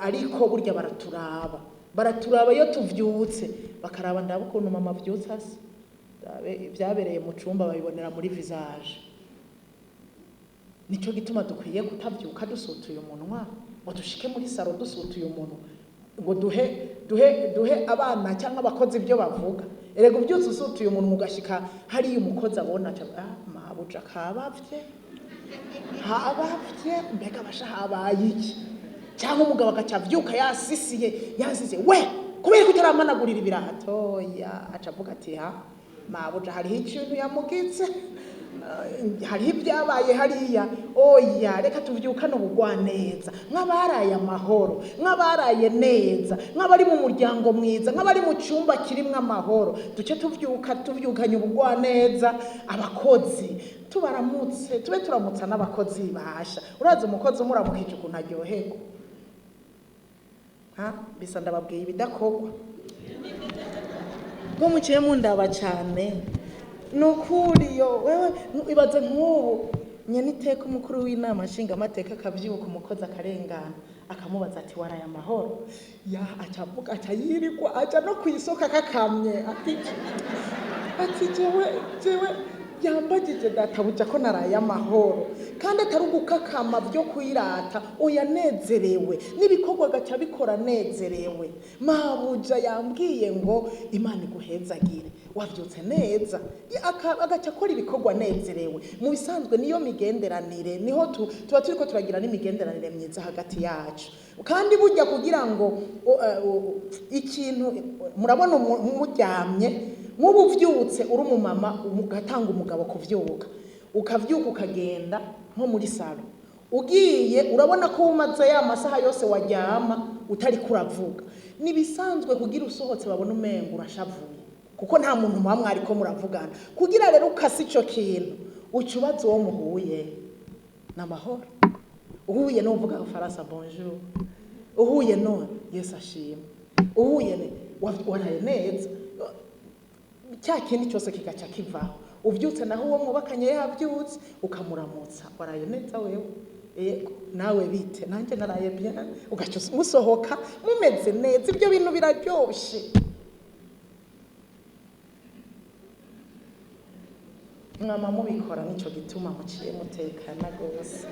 ariko burya baraturaba, baraturaba iyo tuvyutse, bakaraba ndaba ukuntu mama avyutse asa, ibyabereye mu cumba babibonera muri visage. Nico gituma dukwiye kutavyuka dusutuye umunwa, ngo dushike muri saro dusutuye umunwa, ngo duhe abana cyangwa abakozi ibyo bavuga. Erega ubyutse usutuye umunwa ugashika hariya umukozi abona aca, mabuja kabavye, habavye, mbega basha habaye iki? Cyangwa umugabo agaca avyuka yasisiye, yasisiye, we kubera ko utaramanagurira ibirato, ya aca avuga ati ha mabuja hariho ikintu yamugitse, hariho ibyabaye hariya. Oya, reka tuvyukane ubugwaneza, nk'abaraye amahoro, nk'abaraye neza, nk'abari mu muryango mwiza, nk'abari mu cyumba kirimwo amahoro, duce tuvyuka tuvyukanye ubugwaneza. Abakozi tubaramutse, tube turamutsa n'abakozi basha. Urazi umukozi umuramukije ukuntu aryoherwa, ha bisa ndababwiye ibidakorwa ngo muciye mundaba cyane. Nukuri yo wewe ibaze nk'ubu nyene iteka umukuru w'inama nshingamateka akavyuka umukozi akarengana akamubaza ati waraye amahoro, ya acavuga aca yirirwa aja no kw'isoko akakamye ati jewe jewe Yambagije databuja ko naraye amahoro, kandi atari ugukakama byo kwirata, oya, nezerewe n'ibikorwa agaca bikora nezerewe. Mabuja yambwiye ngo Imana iguhezagire, wavyutse neza. Agaca akora ibikorwa nezerewe. Mu bisanzwe niyo migenderanire, niho tuba turiko turagira n'imigenderanire myiza hagati yacu. Kandi burya kugira ngo ikintu murabona muryamye, nk'ubu uvyutse uri umumama, ugatanga umugabo kuvyuka, ukavyuka ukagenda nko muri salon, ugiye urabona ko umaze ya masaha yose waryama utari kuravuga. Nibisanzwe kugira usohotse babona umengo urashavuye, kuko nta muntu muba mwariko muravugana. Kugira rero ukase ico kintu, uca ubaza uwo muhuye n'amahoro. Uhuye n'uvuga Faransa, bonjour. Uhuye no Yesu ashima. Uhuye ne waraye neza, cya kindi cyose kigaca kivaho. Ubyutse naho uwo mwubakanye yabyutse, ukamuramutsa: "Waraye neza wewe?" "Yego, nawe bite?" "Nanjye naraye bien." Ugaca musohoka mumeze neza. Ibyo bintu biraryoshe. Mwama mubikora, nicyo gituma muciye mutekana rwose.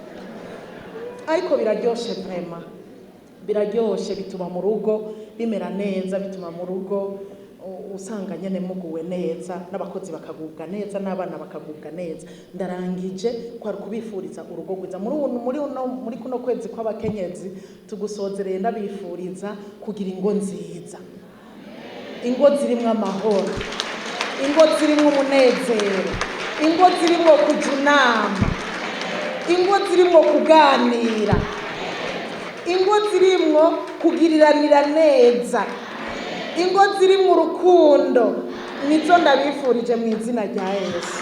Ariko biraryoshe, vraiment biraryoshe. Bituma mu rugo bimera neza, bituma mu rugo usanga nyene muguwe neza, n'abakozi bakagubwa neza, n'abana bakagubwa neza. Ndarangije, kwari kubifuriza urugo rwiza muri kuno kwezi kw'abakenyezi tugusozereye. Ndabifuriza kugira ingo nziza, ingo zirimwo amahoro, ingo zirimwo umunezero, ingo zirimwo kuja inama, ingo zirimwo kuganira, ingo zirimwo kugiriranira neza, ingo zirimwo urukundo. Nizo ndabifurije mu izina rya Yesu.